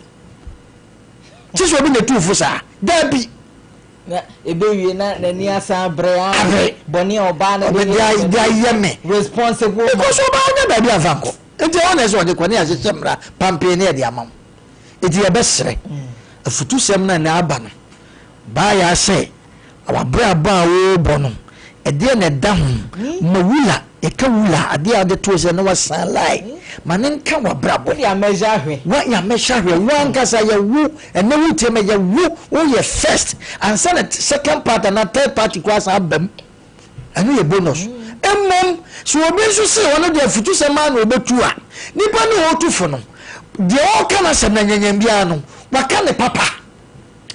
Kye sɛ obi na etu wo fo saa? Dabi! Na ebewie na n'ani asan abere a Abere. bɔne a ɔbaa no de de ayɛ me. Responsible man. Because ɔbaa ɔnya baabi amfa nkɔ. Nti ɛhɔ na ɛsɛ ɔde kɔ ne yɛahyehyɛ mmara pampee ne yɛde ama wo. Nti yɛbɛsrɛ afutusɛm no a na aba no baa yɛ sɛ wabrabɔ a wɔrebɔ no ɛdeɛ na ɛda ho ma wula yɛka wula adeɛ a wode too sɛ na wasan lie ma ne nka wabrabɔ. Wode amɛhyɛ ahwɛ. Wa yɛamɛhyɛ ahwɛ wo ankasa yɛ wo ɛnɛ wo tie ma yɛ wo woyɛ first ansa na second part anaa third party koraa san aba mu ɛno yɛ bonus. Mmom sɛ obi nso se ɔno deɛ afutusɛm ara na ɔbɛtu a nipa no a ɔtu fo no deɛ ɔreka no asɛm no anyanyam biara no waka ne papa.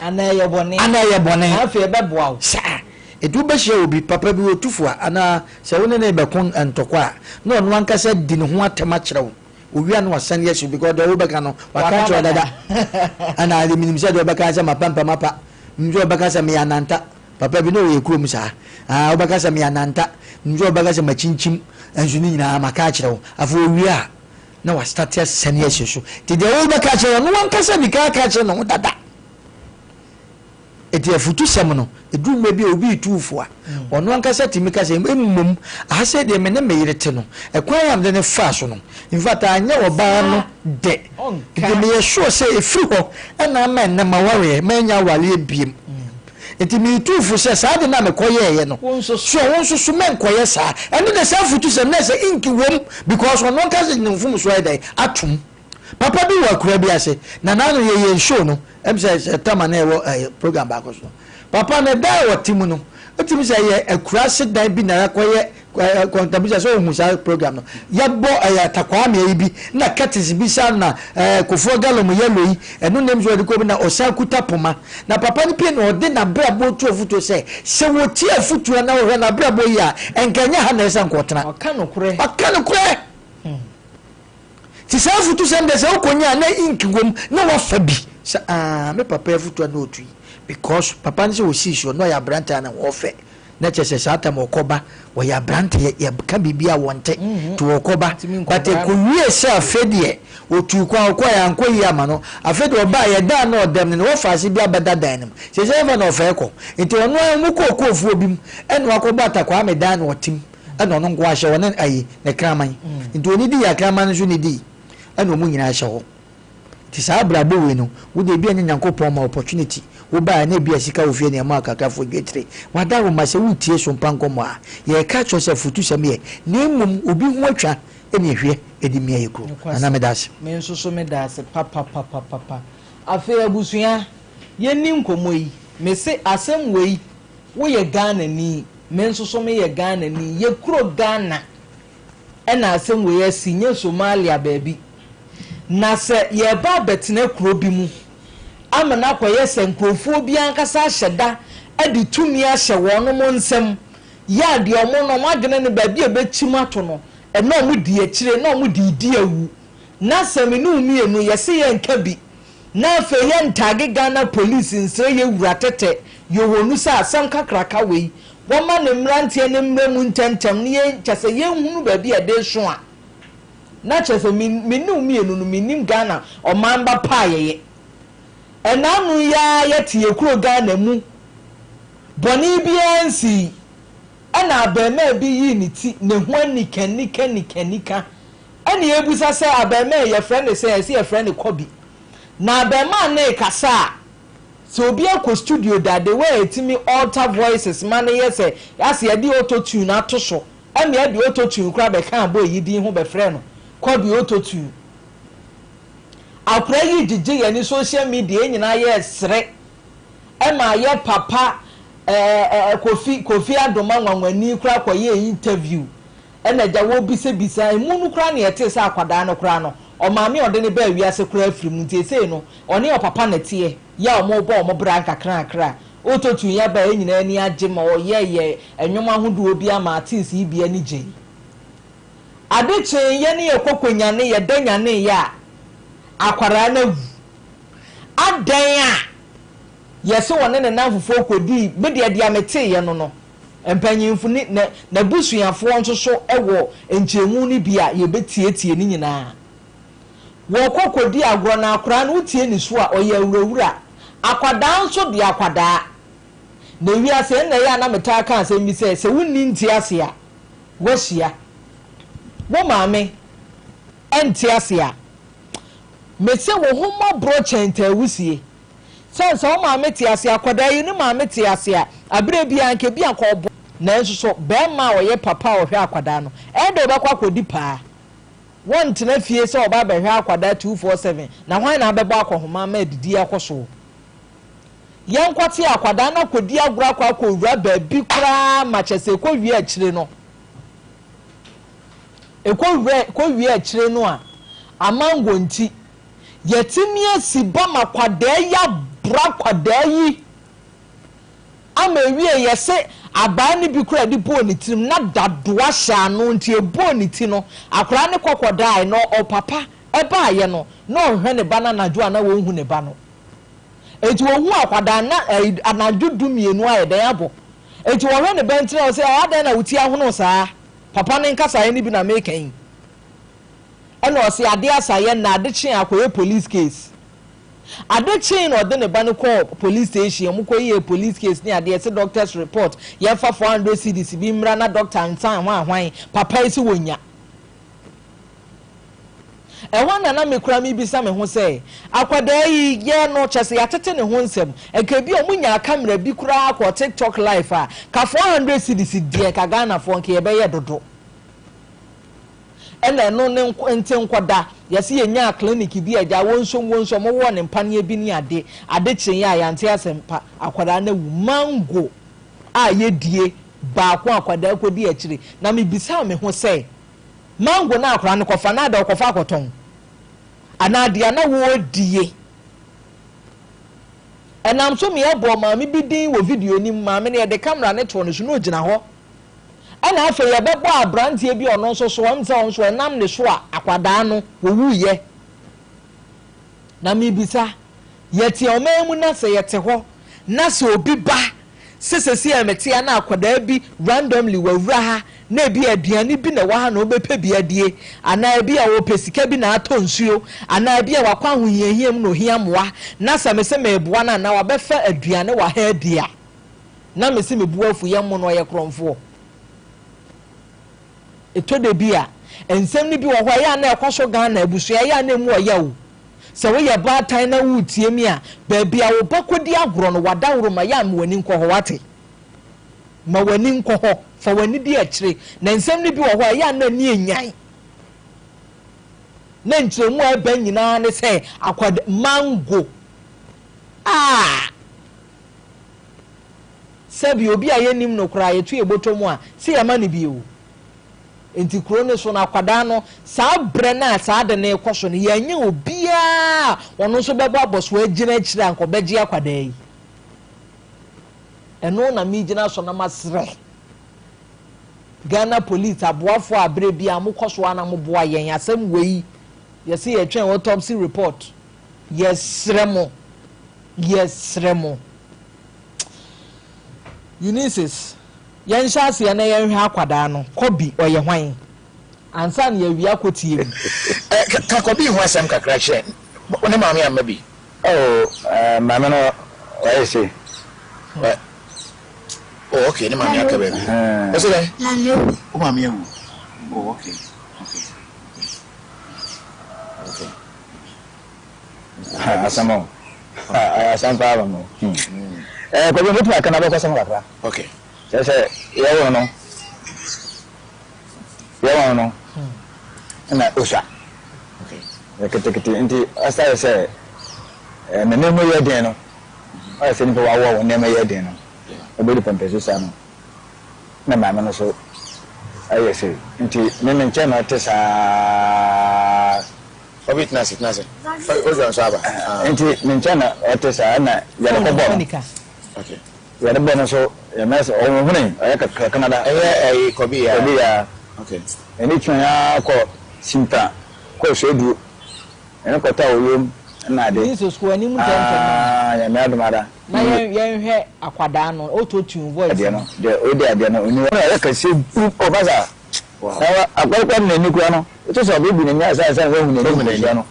Anaa ɛyɛ bɔne. Anaa ɛyɛ bɔne. Na afei ɛbɛboa wo. Saa. Enti wobɛhyia obi, papa bi, ɔtu fo a, anaa sɛ wo ne no rebɛko ntɔkwa a, na ɔno ankasa di ne ho atɛm akyerɛ wo. Owie a na wasan asi wo because deɛ wobɛka no, waka akyerɛ wo dada. Anaa deɛ menim sɛ deɛ wobɛka ne sɛ mapampam apa. Menim sɛ wobɛka sɛ meyɛ ananta. Papa bi na ɔwɔ yɛn kurom saa. Ah, wobɛka sɛ meyɛ ananta. Menim sɛ wobɛka sɛ makyinkyim. Nso ne nyinaa maka akyerɛ wo. Afei owie a, na wastate asane asi so. Nti deɛ wobɛka akyerɛ no, ɔno ankasa di kan aka akyerɛ ne ho dada. Enti afutusɛm no, ɛduru mmerɛ bi a obi retu wo fo a, ɔno ankasa tumi ka sɛ, mmom, aha sei deɛ me ne me yere te no, ɛkwan a mede no faa so no, in fact, anyɛ ɔbaa no dɛ. Nti meyɛ sure sɛ ɛfiri hɔ na ama ɛnnɛ m'awareɛ, mannya awareɛ biom. Nti meretu wo fo sɛ saa ade no a mekɔyɛeɛ no, so wo nso so mɛnkɔyɛ saa. Ɛno deɛ saa afutusɛm no, na ɛsɛ ink wom because ɔno ankasa de ne mfomsoɔ ayɛ dɛn? Atom. Papa bi wɔ akuraa bi ase, na n'ano yɛ yɛn show no, ɛm sɛ sɛ tama na ɛwɔ ɛɛ program baako so. Papa no dan a ɔte mu no, wotumi sɛ ɛyɛ akuraase dan bi na yɛakɔyɛ ɛɛ kɔntabisa sɛ ohun saa program no. Yɛbɔ ɛyɛ atakwaa mea yi bi, na curtains bi sa na ɛɛ kofoɔ gallon yellow yi, ɛno na ɛm sɛ ɔde kɔ bi na ɔsan kuta poma. Na papa no pie na ɔde n'abrabɔ tu afutuo sɛ, sɛ wɔtie afutuo na wɔhwɛ n'abrabɔ yi a, ɛnka ɛnyɛ ha na ɛsɛ nka ɔtena. Ɔka nokorɛ. Ɔka nokorɛ. Nti saa afutusɛm deɛ sɛ wokɔnya a na ink wom na wafa bi sɛ aah me papa afutu a na ɔtu yi because papa no sɛ ɔsii soɔ na ɔyɛ aberante a na ɔfɛ na kyerɛ sɛ saa tam ɔkɔba ɔyɛ aberante yɛka biribi a wɔnte nti ɔkɔba but ɛkɔwie sɛ afei deɛ ɔtuu kwan ɔkɔɛ ankɔ yie ama no afei deɛ ɔbaa yɛdaa na ɔdam no na wɔfa ase bi abɛda dan no mu sɛ sɛ ɛmfa na ɔfɛ kɔ nti ɔno ara wɔn kɔɔ kɔɔfuo bi mu ɛna wakɔbɔ atakwame dan na ɔtem ɛna ɔno nko ahyɛ hɔ ne ayi ne kraman nti ɔni di yɛ kraman no nso ne di ɛna ɔmo nyinaa hyɛ hɔ nti saa abrabɔ wei no wo de ebi ɛnyɛ Nyankopɔn ma opportunity wo baa na ebi a sika wɔ fie na ɛma akakrafo dwetire wada wo ma sɛ wotie so mpa nkɔmmɔ a yɛka kyerɛ sɛ futusɛm yɛ na mmom obi ho atwa ɛne ɛhwɛ ɛde mia yɛ kuro. Nana meda ase. Me nso so meda ase papapapapa. Afei abusua yɛnni nkɔmmɔ yi. Mese asɛm wei woyɛ Ghanani, me nso so meyɛ Ghanani, yɛ kuro Ghana ɛna asɛm wei asi, nyɛ Somalia baabi. Na sɛ yɛreba abɛtena kuro bi mu ama no akɔyɛ sɛ nkurɔfoɔ bi ankasa ahyɛ da de tumi ahyɛ wɔnom nsam, yɛ a deɛ wɔn no wɔn adwene no baabi a ɛbɛkyim ato no, ɛna wɔn di akyire na wɔn de redi awu. Na sɛ me ne wo mmienu yɛse yɛnka bi Na afei yɛ ntaage Ghana police nsrɛ yɛ wura tɛtɛ yohonu sɛ asɛm kakraka wei wɔma ne mmeranteɛ no mmra mu ntɛntɛm na yɛn kyɛsɛ yɛn hunu baabi a ɛde so a na kyɛsɛ me me ne wo mmienu no me nim Ghana ɔman ba pa a yɛyɛ ɛna ano yi ara yɛte yɛ kuro Ghana mu bɔne biara nsii ɛna abɛɛmaa bi yii ne ti ne ho anika nika nika nika Ɛna yɛbisa sɛ abarimaa yi yɛfrɛ no sɛn, yɛse yɛfrɛ no Kɔbi. Na abarimaa no rekasa a, sɛ obi akɔ studio da, the way a yɛtumi alter voices ma no yɛ sɛ asɛ yɛde auto tune ato so, ɛna yɛde auto tune koraa bɛkaa boy yi din ho bɛfrɛɛ no Kɔbi auto tune. Akora yi gyegye yɛn ani social media yɛn nyinaa yɛresere ɛma yɛ papa ɛɛ Kofi Kofi Adoma nwanwani koraa kɔyɛɛ interview ɛna agya wɔrebisabisa emu no koraa na yɛtee sɛ akwadaa no koraa no ɔmaame a ɔde no baa wiase koraa afiri mu nti esei no ɔne ɔpapa na ɛteɛ yɛ a wɔrebɔ wɔn bra nkakrakra Autotune yi aba a yɛn nyinaa ani agye ma ɔyɛɛyɛ nnwom ahodoɔ bi ama artiste yi bi ani gyei. Ade kyee yɛ ne yɛ kɔkɔ nyane yɛ da nyanee yɛ a akwaraa no awu. Adɛn a yɛ se ɔne ne namfofoɔ kɔdii, me deɛ deɛ me tee yɛ no no, mpanyinfo ne na n'abusuafoɔ nso so wɔ nkyerɛmu no bi a yɛ bɛ tietie ne nyinaa. Wɔ kɔ kɔdi agorɔ na akwaraa no wo tie ne su a ɔyɛ awurawura. Akwadaa nso deɛ akwadaa. Na wiase ɛnna ɛyɛ a na me taa ka asɛm bi sɛ, sɛ wo nni nte ase a, woahyia wo maame nte ase a, mese wo ho mmɔborɔ kyɛn taawusie. Sɛ sɛ wo maame te ase, akwadaa yi ne maame te ase a, aberɛ biara nka ebi anka ɔbɔ. Nanso so barima a ɔyɛ papa a ɔhwɛ akwadaa no, ɛyɛ dɛ ɔbɛkɔ akɔdi paa? Wɔntena fie sɛ ɔba abɛhwɛ akwadaa 247, na hwan na abɛbɔ akɔhoma ama adidie akɔ soɔ? Yɛnkɔte akwadaa no akɔdi agorɔ akɔ akɔwura baabi koraa ma kyɛ sɛ ɛkɔwie akyire no, ɛkɔwura kɔwie akyire no a, amango nti, yɛatumi asi ba ma kwadaa yi aboro akwadaa yi ama ɛwie yɛse abaa no bi koraa de bɔɔ ne tirim na dadoa hyɛ ano nti ɛbɔɔ ne ti no, akwadaa no kɔkɔdaae na ɔpapa ɛbaeɛ no na ɔhwɛ ne ba no anadwo a na wɔnhu ne ba no. Enti wɔhuu akwadaa no na ɛy anadwo dumienu ayɛ dɛn abɔ. Enti wɔhwɛ ne ba ntini a wɔse, Ɛ adɛn na wo ti ahono saa? Papa no nkasaeɛ no bi na meka yi. Ɛna ɔse, Adeɛ asa yɛ nnɛ, ade kye a akɔyɛ police case. Ade kyee na ɔde ne ba no kɔɔ police station, wɔkɔyɛɛ police case ne adeɛ, yɛse doctor's report, yɛmfa 400 cedis bi mmra na doctor nsan hwan hwan, papa yi se wɔnnya. Ɛhɔ na na me koraa mebisa me ho sɛ, akwadaa yi, yɛ no, kyerɛ sɛ yɛatete ne ho nsɛm, nka ebia ɔmo nyaa camera bi koraa kɔɔ tiktok live a, ka 400 cedis deɛ nka Ghanafoɔ nka yɛbɛyɛ dodo. Ɛna ɛno ne nte nkɔda, yɛse yɛnyaa clinic bi a agya wonsom wonsom, ɔmo wɔɔ ne mpaneɛ bi ne ade, ade kyeeɛ a yɛante asɛm pa, akwadaa no awu. Mango a yɛdie baako a akwadaa kɔdi akyire, na mebisaa me ho sɛ, Mango no a akwadaa no kɔfa no ada ɔkɔfa akɔtɔn anaa deɛ na wɔredie. Ɛnam so mea bɔɔ maame bi din wɔ video no mu. Maame no yɛde camera no too ne so na ɔgyina hɔ. Ɛna afei yɛbɛbɔɔ aberanteɛ bi a ɔno nso so ɔm sɛ ɔno nso ɛnam ne so a akwadaa no wɔwuiɛ. Na mebisa, yɛte ɔman mu na sɛ yɛte hɔ na sɛ obi ba sɛ sɛsi a mete ha na akwadaa bi randomly wawura ha na ebi a aduane bi na ɛwɔ ha na ɔbɛpɛ bi adie anaa ebi a ɔpɛ sika bi na atɔ nsuo anaa ebi a wakɔ ahohiahia mu na ohia mmoa na sɛ mese meboa no anaa wabɛfa aduane wɔ ha adi a na mese me bo afu yɛ mmo no ɔyɛ korɔmfoɔ. Ɛtɔ da bi a, nsɛm no bi wɔ hɔ a, ɛyɛ a na ɛkɔ so Ghana abusua, ɛyɛ a na ɛmu ɔya o. Sɛ woyɛ baatan na woretie me a, baabi a wo ba kɔdi agorɔ no, w'adaworo ma, yɛ a ma w'ani nkɔ hɔ, woate? Ma w'ani nkɔ hɔ, fa w'ani di akyire. Na nsɛm no bi wɔ hɔ a, ɛyɛ a na ani nnyan. Na nkyerɛmu a ɛba nyinaa ne sɛ, akwad mango. Ah! Sɛbi obi a yɛnnim no koraa yɛto yɛn bɔtɔ mu a, sɛ yɛma no bi o. Enti kuro no so no, akwadaa no, saa berɛ no a saa ade no rekɔ so no, yɛannya obiara a ɔno nso bɛbɔ abɔsoɔ agyina akyire a anka ɔbɛgye akwadaa yi. Ɛno na megyina so na masrɛ Ghana Police aboafoɔ a berɛ biara mokɔ so ara na moboa yɛn. Asɛm wei, yɛse yɛtwɛn autopsy report. Yɛsrɛ mo, yɛsrɛ mo. Eunices, yɛnhyɛ aseɛ na yɛnhwɛ akwadaa no, Kobi, ɔyɛ hwan? Ansa na yɛawie akɔtie mu. Ɛ, ka Kobi ho asɛm kakra kyerɛ wo ne maame amma bi. Oh, eh, maame no wayɛ sei. Ɛ, oh, okay, ne maame aka baabi. Ɔsɛ dɛn? Maame awu. Wo maame awu? Oh, okay, okay, okay. Asɛm o. Asɛm paa ba mu. Eh, Kwadwo, mɛtumi aka n'abakɔsɛm kakra. Okay. Kyerɛ sɛ, yɛwo no no, yɛwo no no, na osua. Okay. Ɔyɛ ketekete nti ɔsare sɛ ne nneɛma yɛ den no, ɔyɛ sɛ nipa wawoa wɔn nneɛma yɛ den no, ɔbɛdi pɛmpɛso saa no, na maame no so ayɛ sei nti me me nkyɛn na ɔte saa. Obi tena ase, tena ase. Ozra nso aba. Nti me nkyɛn na ɔte saa na yɛde kɔ bɔ no. Okay. Yɛde bɔ no so yɛ mɛs ɔhunhuni ɔyɛ kakra Canada. Ɛyɛ ɛyi kɔbi ya. Kɔbi ya. Okay. Ɛni tún ya kɔ simpa kɔ suaduro ɛne kɔtɔ a oyom ɛna ade. Ni so sukuu anim ntɛntɛm. Aa nyame adum ara. Na yɛn yɛn hwɛ akwadaa no auto tune voice. Adeɛ no deɛ odi adeɛ no oni hɔ. Ɔyɛ kɛseɛ buru ɔkasa. Na akɔkɔ n'ani kura no etu sɛ ɔbɛbu n'ani asa ansa na wahu n'ani nkosua no.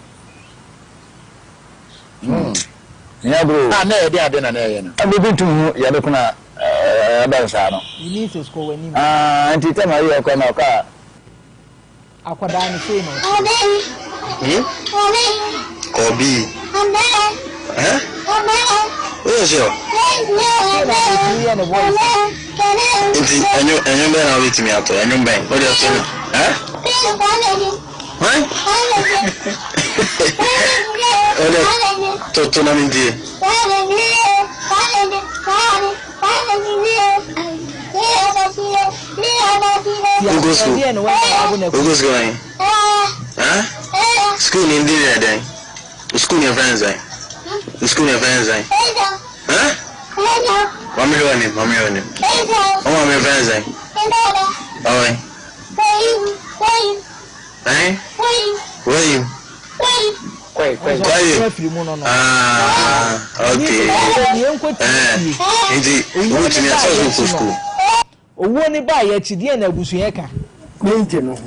Nyɛ agorɔ o. Ah na ɛyɛ den ade na na ɛyɛ no. Ebi ntum hu yɛde kuna ɛbɛn saa no. Vinicius kɔ w'anim. Ah nti tɛm ayi ɛkɔ na ɔkɔ a. Akwadaa no sei na ɔte. Hmm? Kɔbi. Eh? Woyɛ sure? Sei na ɔtumi yɛ ne voice. Nti ɛnwom ɛnwom bɛn na wobɛtumi ato? Ɛnwom bɛn? Wode ɔto no? Eh? Hwan? Wode to to na mentie. Wokɔ school? Wokɔ school ahe? Huh? School ni ndi yɛ dɛn? School ni yɛfrɛ no sɛn? School ni yɛfrɛ no sɛn? Huh? Mame hwɛ w'anim, mame hwɛ w'anim. Wo maame yɛfrɛ no sɛn? Ɔwɛn? Ɛn? Wayim? Kwaye. Ah, okay. Eh, nti wotumi asɛ so kɔ school. Owuo no baeɛ akyi, deɛn na abusua ka? N'egye no ho.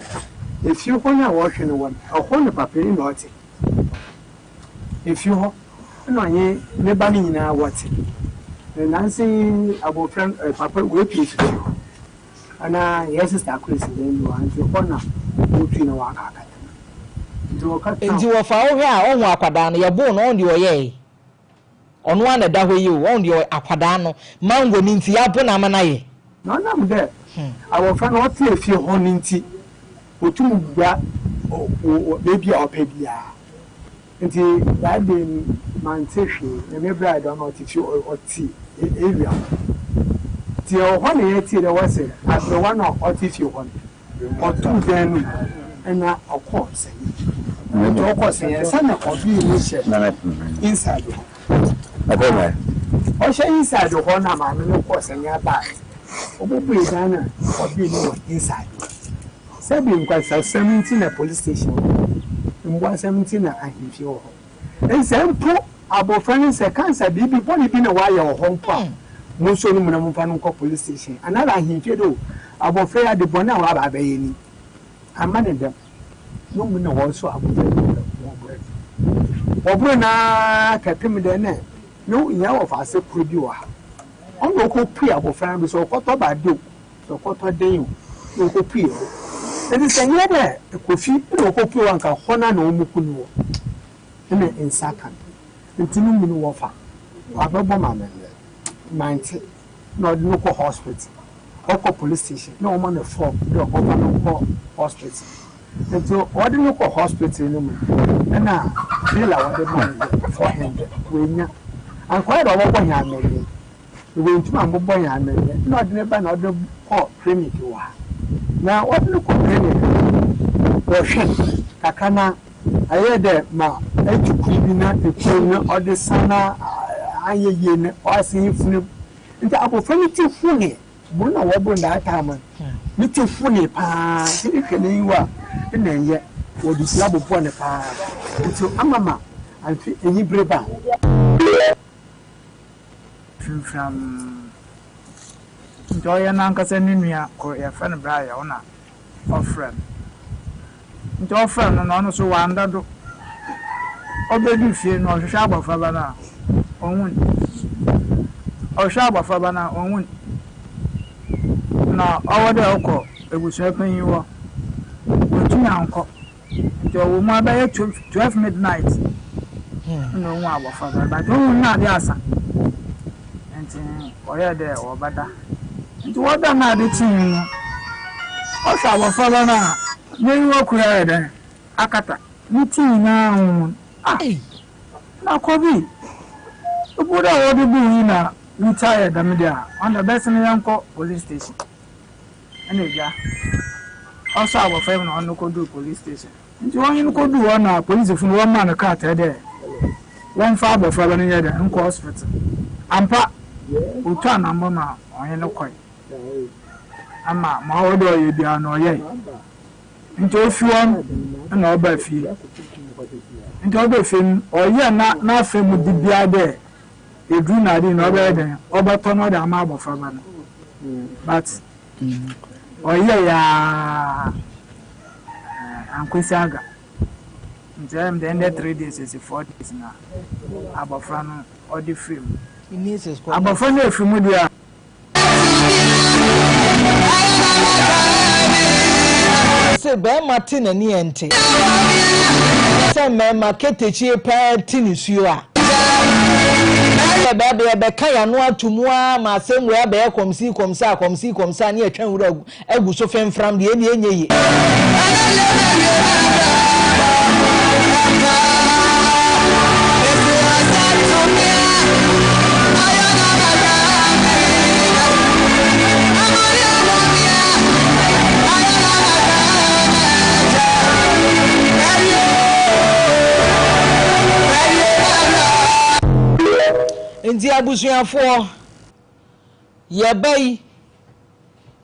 Efie hɔ no a wɔhwɛ no wɔ no, ɛhɔ na papa yi na ɔtse. Efie hɔ na ɔnye ne ba no nyina wɔtse. Na nansa yi abofra no, papa oepue efi fie hɔ. Ana hɛn sista kor si dan bi wɔ ha ntsi hɔ na wotui na wɔakɔ akɛtsena. Ntsi wɔkɛtsenaa Ntsi wɔfa wo hwɛ a ɔhu akwadaa no, yɛboo no ɔhu deɛ ɔyɛɛe. Ɔno ara na ɛda hɔ yi o, ɔhu deɛ ɔyɛ akwadaa no, mango no nti yɛabo no ama no ayɛ. Na ɔnam dɛ abofra no ɔtse efie hɔ no ntsi, otum wura beebi a ɔpɛ biara. Ntsi that day no manntse hwee, na me bra dɛ ɔno ɔtse fie ɔtse area hɔ. Ntsi yɛwɔ hɔ na yɛtsee dɛ wɔse aberewa no a ɔtse fie hɔ no ɔtoo dan no mu na ɔkɔɔ sɛnyɛ. Ntsi ɔkɔɔ sɛnyɛ ansa na ɔbee no hyɛ inside hɔ. Ɔhyɛ inside hɔ na maame no kɔɔ sɛnyɛ bae. Ɔbɔbuee dan no a ɔbee no wɔ inside hɔ. Sɛbi nkwasasɛm ntsi na police station wɔ hɔ, mboasɛm ntsi na ahemfie wɔ hɔ. Nsɛ mpo abofra no sɛ cancer biribi bɔne bi na ɔayɛ wɔ hɔ mpo a, monsuo no mu na momfa no nkɔ police station anaadɛ ahemfie dɛ o, abofra yi ade bɔne a ɔaba abɛyɛ ni. Amma no dɛm. No mu na wɔsɔ abofra yi mu na wɔbor no. Wɔbor no ara kɛpem dɛ nna no hɛn wɔfaase kor bi wɔ ha. Ɔno na okopue abofra no do, sɛ ɔkɔtɔ bade o, Sɛ ɔkɔtɔ den o, na ɔkɔpue hɔ. Enti sɛ ɛnyɛ dɛ Kofi na ɔkɔpue hɔ a, anka hɔ no ara na wɔku no wɔ, ɛna nsa ka no. Nti no mu no wɔfa, wabɛbɔ me amanneɛ. Mante, na ɔde no kɔ hospital. Ɔkɔ police station, na wɔma no form dɛ ɔmfa no nkɔ hospital. Nti wɔde no kɔ hospital no mu no, ɛna bill a wɔde maa no yɛ 400, wannya. Anka ɔyɛ dɛ ɔbɛbɔ hɛn amanneɛ. Oenntum ammbobɔ hɛn amandzɛɛ. Nna ɔdze ne ba na ɔdze no kɔɔ clinic wɔ ha. Na wɔdze no kɔɔ clinic no, wɔhwɛɛ no kakra na ɔyɛɛ dɛ ma etu kur bi na ekur no ɔdze san na annyɛ yie no ɔasan efun mu. Ntsi abofra no tsir hunee, bor na wɔbor no that time no, ne tsir hunee paa. Ntsi ehwɛ n'enyiwa a nna nnyɛ, wɔdze dua bobɔɔ no paa. Ntsi ama ma amfe enyiber ba. Twintwam. Nti ɔyɛ n'ankasa ne nua kor, yɛfrɛ no Brian, ɔna ɔfrɛ no. Nti ɔfrɛ no no, ɔno so ɔannda do. Obedur fie no, ɔhwehwɛ abofraba no a, onnhu no. Ɔhwehwɛ abofraba no a, onnhu no. Na ɔwɔ dɛ ɔkɔ ebusua panyin hɔ, oenntum annkɔ. Nti ɔwɔ mu ara bɛyɛ 12 midnight na ohun abɔfra no but ohun no ade asa nti ɔyɛɛ dɛ ɔbɛda nti wɔda na ade kyee no ɔhwɛ abɔfra no a n'enyiwa kura ayɛ dɛn akata. Ne tsir nyina ahonhon. Ah! Na Kobi, bo dɛ wɔdze buu yi na ne tsir ayɛ dɛm de a, ɔno dɛ bɛsen yɛnkɔ police station. Nna egya, ɔsɔɔ abofra yi mu na ɔno kodur police station. Ntsi ɔnye no kodur hɔ na polisifo no wɔmaa no krataa dɛ wɔmfa abofraba no nyɛ dɛn, nkɔ hospital. Ampa, otuu anambɔ ma ɔnye no kɔe. Ama ma ɔwɔ dɛ ɔyɛ biara no ɔyɛe. Ntsi ofi hɔ no nna ɔbaa fie. Ntsi ɔbaa fie no, ɔyɛɛ na n'afamu dze biara dɛ edur na adze nyina ɔbɛyɛ dɛn, ɔbɔtɔ na ɔdze ama abofraba no. But ɔyɛe ara annkwesi aga. Ntsi ɔyɛ me dɛ ndɛ 3 days esi 4 days na abofra no ɔdze fir mu. Abofra no efir mu deɛ a. Sɛ barima te n'ani ɛnte. Sɛ mmarima ketekyie paa te nisuo a. Yɛbɛ yɛbɛka yɛn ano ato mu ara ma asɛm wei abɛyɛ kɔmsii kɔmsaa kɔmsii kɔmsaa ne yɛtwa nwura agu so femfram deɛ ɛnni ɛnyɛ yie. Nti abusuafoɔ, yɛba yi.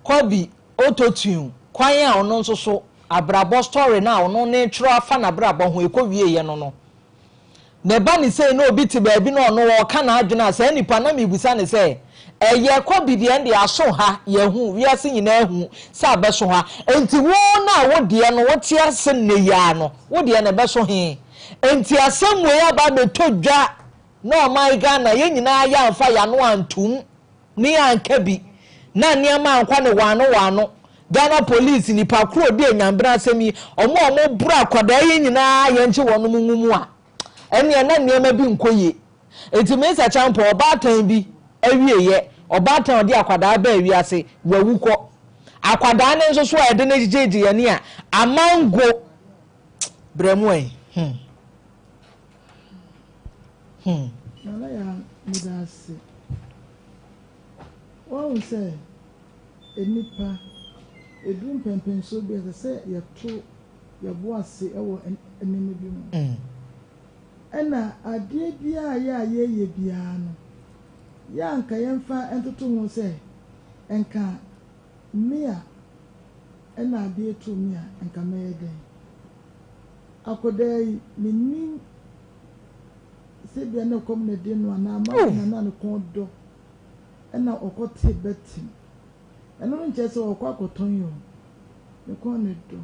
Kobe Ototune kwan a ɔno nso so abrabɔ story no a ɔno ne twerɛ afa n'abrabɔ ho ɛkɔ wieɛ no no na ɛba ne sei na obi te baabi na ɔno ɔreka n'adwene a saa nipa na mebisa ne sɛ ɛyɛ Kobe deɛ ɛnde aso ha yɛahu wiase nyinaa ahu sɛ abɛso ha enti wo no a wo deɛ no wote ase nnɛ yi ara no wo deɛ no ɛbɛso he? Enti asɛm wei aba abɛtɔ dwa na ɔman Ghana yɛn nyinaa yɛamfa yɛn ano antom Ne anka bi na nneɛma ankɔ ne waano waano. Ghana police nipa koro odi anyambena asɛm yi ɔmo a ɔmo boro akwadaa yi nyinaa yɛnkye wɔnom ngu mu a ɛneɛ na nneɛma bi nkɔ yie. Nti Mensah Acheampong ɔbaatan bi awieɛ ɔbaatan a ɔde akwadaa baa wiase wawu kɔ. Akwadaa no nso so a yɛde no gyegye yɛn ani a amango brɛ mu ɛ hmm hmm. Nana Yaa meda ase. Woahu sɛ nnipa, ɛduru mpɛnpɛnsoɔ bi a, ɛsɛ sɛ yɛto yɛn bo ase wɔ nneɛma bi mu. Ɛna adeɛ biara a yɛ a yɛyɛ biara no, yɛ a nka yɛmfa ntoto ho sɛ, nka me a ɛna adeɛ too me a, nka mɛyɛ dɛn? Akwadaa yi, mennim Sɛ ebia na ɛkɔm na ɛde no anaa amanfo na na ne kɔn dɔ na ɔkɔtee bɛtem. Ɛno no nkyerɛ sɛ ɔrekɔ akɔtɔn o. Ne kɔn na ɛdɔ.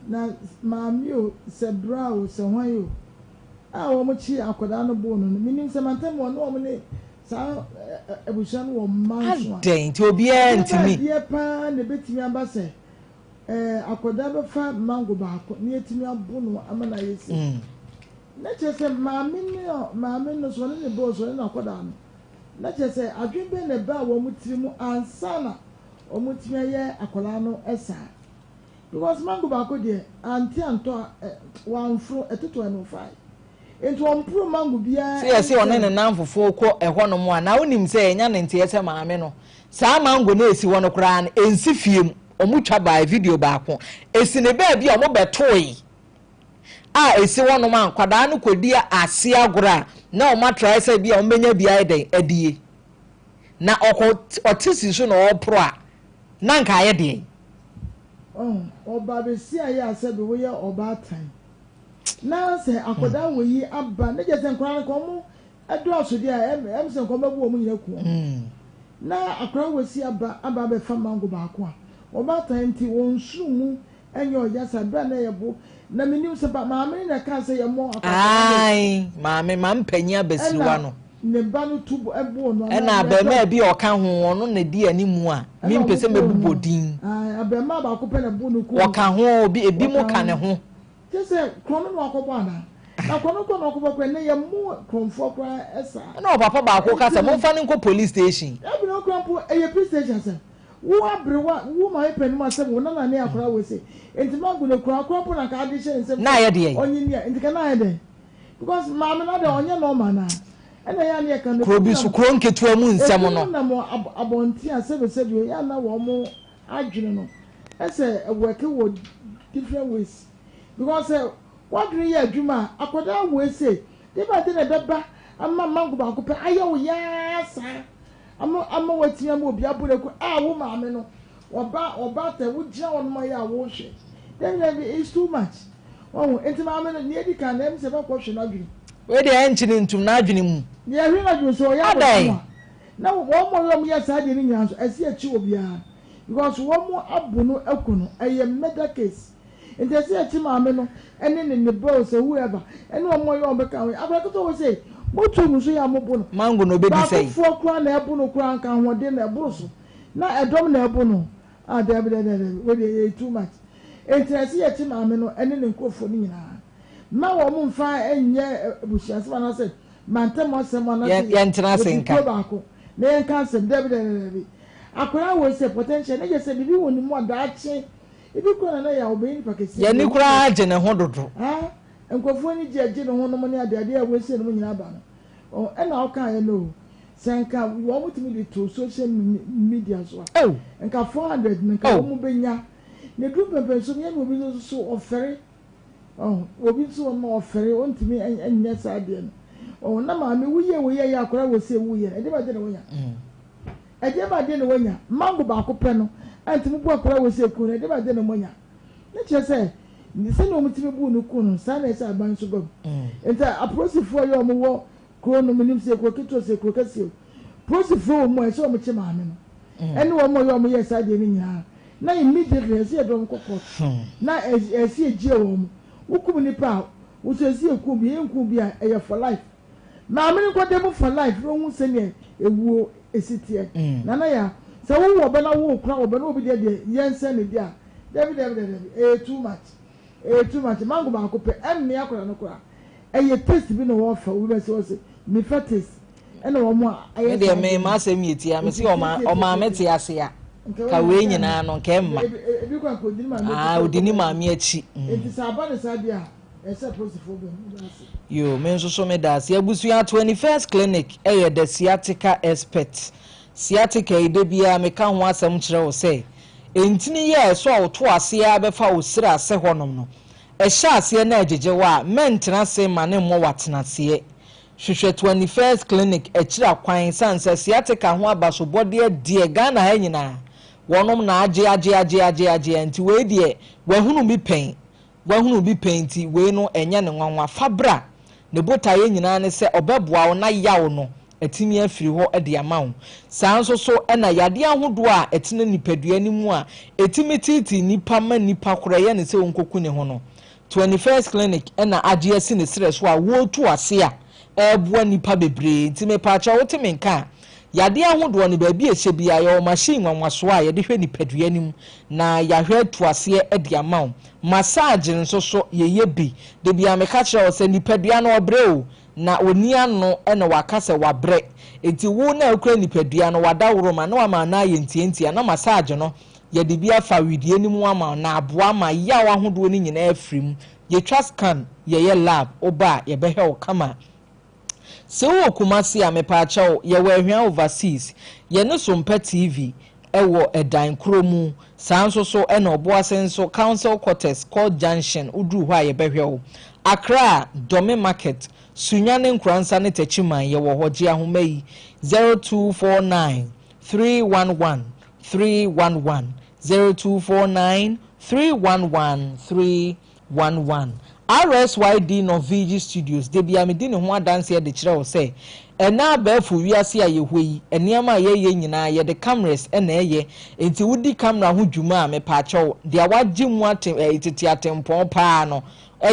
Na maame o, sɛ bra o, sɛ hwan o, a wɔkyee akwadaa no boo no no, menim sɛ mantam hɔ ne wɔn ne saa abusua no wɔ mma nso a. Adɛn nti obiara Adeɛ ntumi? bɛn adeɛ paa na ɛbɛtumi aba sɛ akwadaa bɛfa mango baako na yɛatumi abo no ama no ayɛ sei? Na kyerɛ sɛ maame no maame no so ɔne ne ba o, so ɔne n'akwadaa no, na kyerɛ sɛ adwene bɛn na ɛbaa wɔn tiri mu ansa na wɔatumi ayɛ akwadaa no saa? Because mango baako deɛ, ante antɔ a, ɛ, wamforo, ɛtotɔɛ no ɔfae. Enti ɔmporo mango biara Sɛ yɛse ɔne ne nkyɛn. nnamfofoɔ kɔ ɛhɔnom a, na wonim sɛ yɛnya ne nteɛ sɛ maame no, saa mango no a ɛsi hɔ no koraa no, ɛnsi fie mu. Wɔtwa bae, video baako. Ɛsi ne baabi a wɔbɛtoe. a ɛsi hɔnom a nkwadaa no kɔdi ase agorɔ a na wɔn atrae sɛ bi a wɔbɛnya bi ayɛ dɛn adie na ɔkɔ ɔte si so na ɔreporo a na nka ayɛ deɛn. Ɔho ɔba bɛsi ayɛ a sɛbi woyɛ ɔbaatan na sɛ akwadaa wɔ yi aba ne gyɛ sɛ nkwadaa no nka ɔmo ɛdɔɔso deɛ a ɛm sɛ nka ɔmo bɛbo ɔmo nyina ku ɔmo na akwadaa wɔ si aba aba abɛfa mango baako a ɔbaatan nti wɔn soro mu Ɛnyɛ ɔya saa berɛ a na ɛyɛ bo na menim sɛ ba maame no na ɛkaa sɛ yɛmmɔ akwakoraa no. Ae maame ma mpanyin abasiriwa Ɛna no. ne ba no tu boo no Ɛna anaa deɛ abarimaa ɛbɛn. bi a ɔka ho ɔno na ɛdi animu a Ɛna mempɛ ɔmo sɛ boo mɛbobɔ no. din. Ae abarimaa baako pɛ na ɛboo no kum no. Ɔka ho obi ebinom Ɔka ka ne ho. ho. Kyerɛ sɛ korɔno na wakɔbɔ anaa? Na korɔno koraa na wakɔbɔ koraa ɛnnɛ yɛmmo korɔmfoɔ koraa saa. Ɛna ɔpapa baako ka Nti sɛ no. momfa no nkɔ police station. Dabi na ɔkura mpo ɛyɛ police station asɛm. Wo aberewa, wo maame panin mu asɛm, wo nana ne akwadaa wei se, nti mango no kura koraa mpo na nka ade hyɛ ne nsam Na ayɛ deɛn? sɛ ɔnye ni a, nti ka na ayɛ dɛn? Because maame no adɛn ɔnyɛ normal anaa? Ɛna ɛyɛ a na yɛka no, Kuro bi ebinom so, nam, kuro nketewa mu nsɛm no. ebinom nam ab abɔnten a sɛbesɛbe o, ɛyɛ a na wɔn adwene no ɛsɛ ɛwɔke wɔ different ways. Because sɛ w'adwene yɛ adwuma a, akwadaa wei se, deɛ bɛn ade na ɛbɛba ama mango baako pɛ ayɛ wo yaa saa? Ama ama watumi ama obi abɔ n'aku a wo maame no ɔba ɔba tɛ wogyina hɔ nom ayɛ a wohwɛ dabi dabi it's too much wahu nti maame no nea edi kan na ɛm sɛ bɛkɔ hwɛ n'adwene. Wei deɛ ɛnkyene ntum n'adwene mu. Nea ɛhwɛ n'adwene sɛ ɔyɛ Adɛn? abɔdam a na wɔn a wɔyɛ saa deɛ no nyinaa nso ɛsɛ yɛkye obiara because wɔn abo no aku no ɛyɛ murder case. Nti ɛsɛ yɛkye maame no ɛne ne ne ba o sɛ whoever ɛne wɔn a ɔyɛ wɔn bɛka ho yi akwadaa ketewa wɔ sei motu no so yɛ a mobo no Mango na obedi sɛn? baakofoɔ koraa na ɛbo no koraa nka ahoɔden na ɛboro so na ɛdɔm na ɛbo no ah daabi daabi daabi wei deɛ ɛyɛ too much nti ɛsɛ yɛkye maame no ɛne ne nkurɔfoɔ no nyinaa ma wɔn mfa nyɛ abusuasɛm anaasɛ mantam asɛm anaasɛ Yɛn yɛntena ase yɛfi nka. kuro baako na yɛnka asɛm daabi daabi daabi akwadaa wɔ sɛ potential ne gye sɛ biribi wɔ ne mu a daakye Ebi koraa na na yaw bɛyɛ nipa kɛseɛ Yɛn bi ani ɔno koraa deɛ gye ne ho dodo. Ah nkurɔfoɔ ani gye agye ne ho nom ne adeɛ adeɛ a wɔasie nom nyinaa aba no oh ɛna ɔkaeɛ no o sɛ nka wɔn tumi de to social media so a Oh. nka 400 no nka Oh. wɔn bɛnya na ɛduru mpɛmpɛnso no yɛne obi nso so ɔfɛre oh obi nso wɔ ma ɔfɛre ɔntumi nyɛ saa adeɛ no oh na maame woyɛ woyɛ yɛ akwadaa wɔ sɛ wuyɛ ɛdeɛ ba de na wonya Ɛdeɛn ba adeɛ na wanya? Mango baako pɛ no a nti mobu akwadaa wei sɛ kunu no, ɛdeɛn ba adeɛ na moanya? Ne kyerɛ sɛ, sɛdeɛ wɔtumi buu no kunu no, saa na ɛsɛ aban nso ba mu. Nti apolisifoɔ a ɛyɛ wɔn wɔ kuro no, menim sɛ kuro ketewa sɛ kuro kɛseɛ o, polisifoɔ wɔ mu a ɛsɛ wɔn kye maame no ɛne wɔn a ɛyɛ wɔn yɛ saa adeɛ no nyinaa na immediately ɛsɛ yɛde wɔn kɔ court na ɛsɛ yɛgye wɔn. Wokum nipa a, wo nso ɛsɛ yɛkum bi, yɛnkum bi a ɛyɛ for life. Maame no nkɔda mu for life na ɔnhu sɛdeɛ ɛwuo ɛsi teɛ. Nana Yaa, sɛ wo wɔ ba na wo kora wɔ ba na obi deɛ deɛ yɛnsɛ ne deɛ a, dabi dabi dabi dabi, ɛyɛ too much, ɛyɛ too much, mango baako pɛ ɛmmea akwadaa no koraa, ɛyɛ taste bi na wɔfa, obi bɛsɛ ɔse mefa taste, ɛna wɔn a Me ayɛ deɛ saa me deɛ no, m'asɛm yɛ tia, me nti se ɔma tietie ɔmaame tietie te ase a, nka ka wei wei nka nyinaa no nka ɛmma. ebi ebi kɔ anka odi ne maame akyi Ah, kɔ odi ɛkɔ ne baabi, maame akyi. nti sɛ aba ne saa deɛ a. Ɛsɛ apolisifoɔ bɛn mu da ase. Yoo me nso so me da ase. Abusua 21st clinic yɛ the sciatica expert. Sciatica yi da biara me ka ho asɛm kyerɛ wo sɛ ntini yi a ɛsɔ a woto aseɛ ara bɛfa wo siri ase hɔ nom no ɛhyɛ aseɛ na ɛgyegye wo a mɛntena ase ma no mmɔ wo atenaseɛ. Hwehwɛ 21st clinic akyiri akwan sane sɛ sciatica ho abasobɔdeɛ deɛ Ghana ha nyinaa wɔnom na agye agye agye agye agye nti wei deɛ wahunu bi pɛn Wahunu bi pɛn nti, wei no ɛnyɛ no nwanwa. Fa bra! Ne botaeɛ nyinaa ne sɛ ɔbɛboa wo na yaw no atumi afiri hɔ de ama wo. Saa nso so na yadeɛ ahodoɔ a ɛtena nipadua no mu a ɛtumi teetee nnipa ma nnipa korɔ yɛ no sɛ ɔnkɔku ne ho no, 21st Clinic na agye asi ne serɛ so a wɔretu ase a ɛreboa nnipa bebree. Nti mepaakyɛw wote me nka a, yadeɛ ahodoɔ no baabi a ɛhyɛ biara yɛwɔ machine nwanwasoɔ a yɛde hwɛ nipadua no mu na yɛahwɛ atu aseɛ de ama wo. Massage nso so yɛyɛ bi. Da biara meka kyerɛ wo sɛ nipadua no ɔbrɛ o, na ɔnni ano na waka sɛ wabrɛ. Nti wo na wokura nipadua no wadaworoma na wama no ayɛ ntiantia na massage no yɛde bi afa wedeɛ no mu ama wo na aboa ama yaw ahodoɔ no nyinaa afiri mu. Yɛtwa scan, yɛyɛ lab, woba a yɛbɛhwɛ wo kama. Sɛ wowɔ Kumasi a, mepaakyɛw, yɛwɔ Ahwea Overseas, yɛne Sompa TV wɔ ɛdan korɔ mu. Saa nso so na Ɔboase nso, Council Quarters, Court Junction, woduru hɔ a yɛbɛhwɛ wo. Accra, Dome Market, Sunyani Nkoransa ne Techiman, yɛwɔ hɔ. Gye ahoma yi, 0249 311 311, 0249 311 311. RSYD Norvege Studios, da biara medi ne ho adanseɛ de kyerɛ wo sɛ, ɛnnɛ abɛɛfo wiase a yɛwɔ yi, nneɛma a yɛyɛ nyinaa yɛde cameras na ɛyɛ, enti wodi camera ho dwuma a, mepaakyɛw, deɛ wagye mu ate ɛɛ tete atempɔn paa no,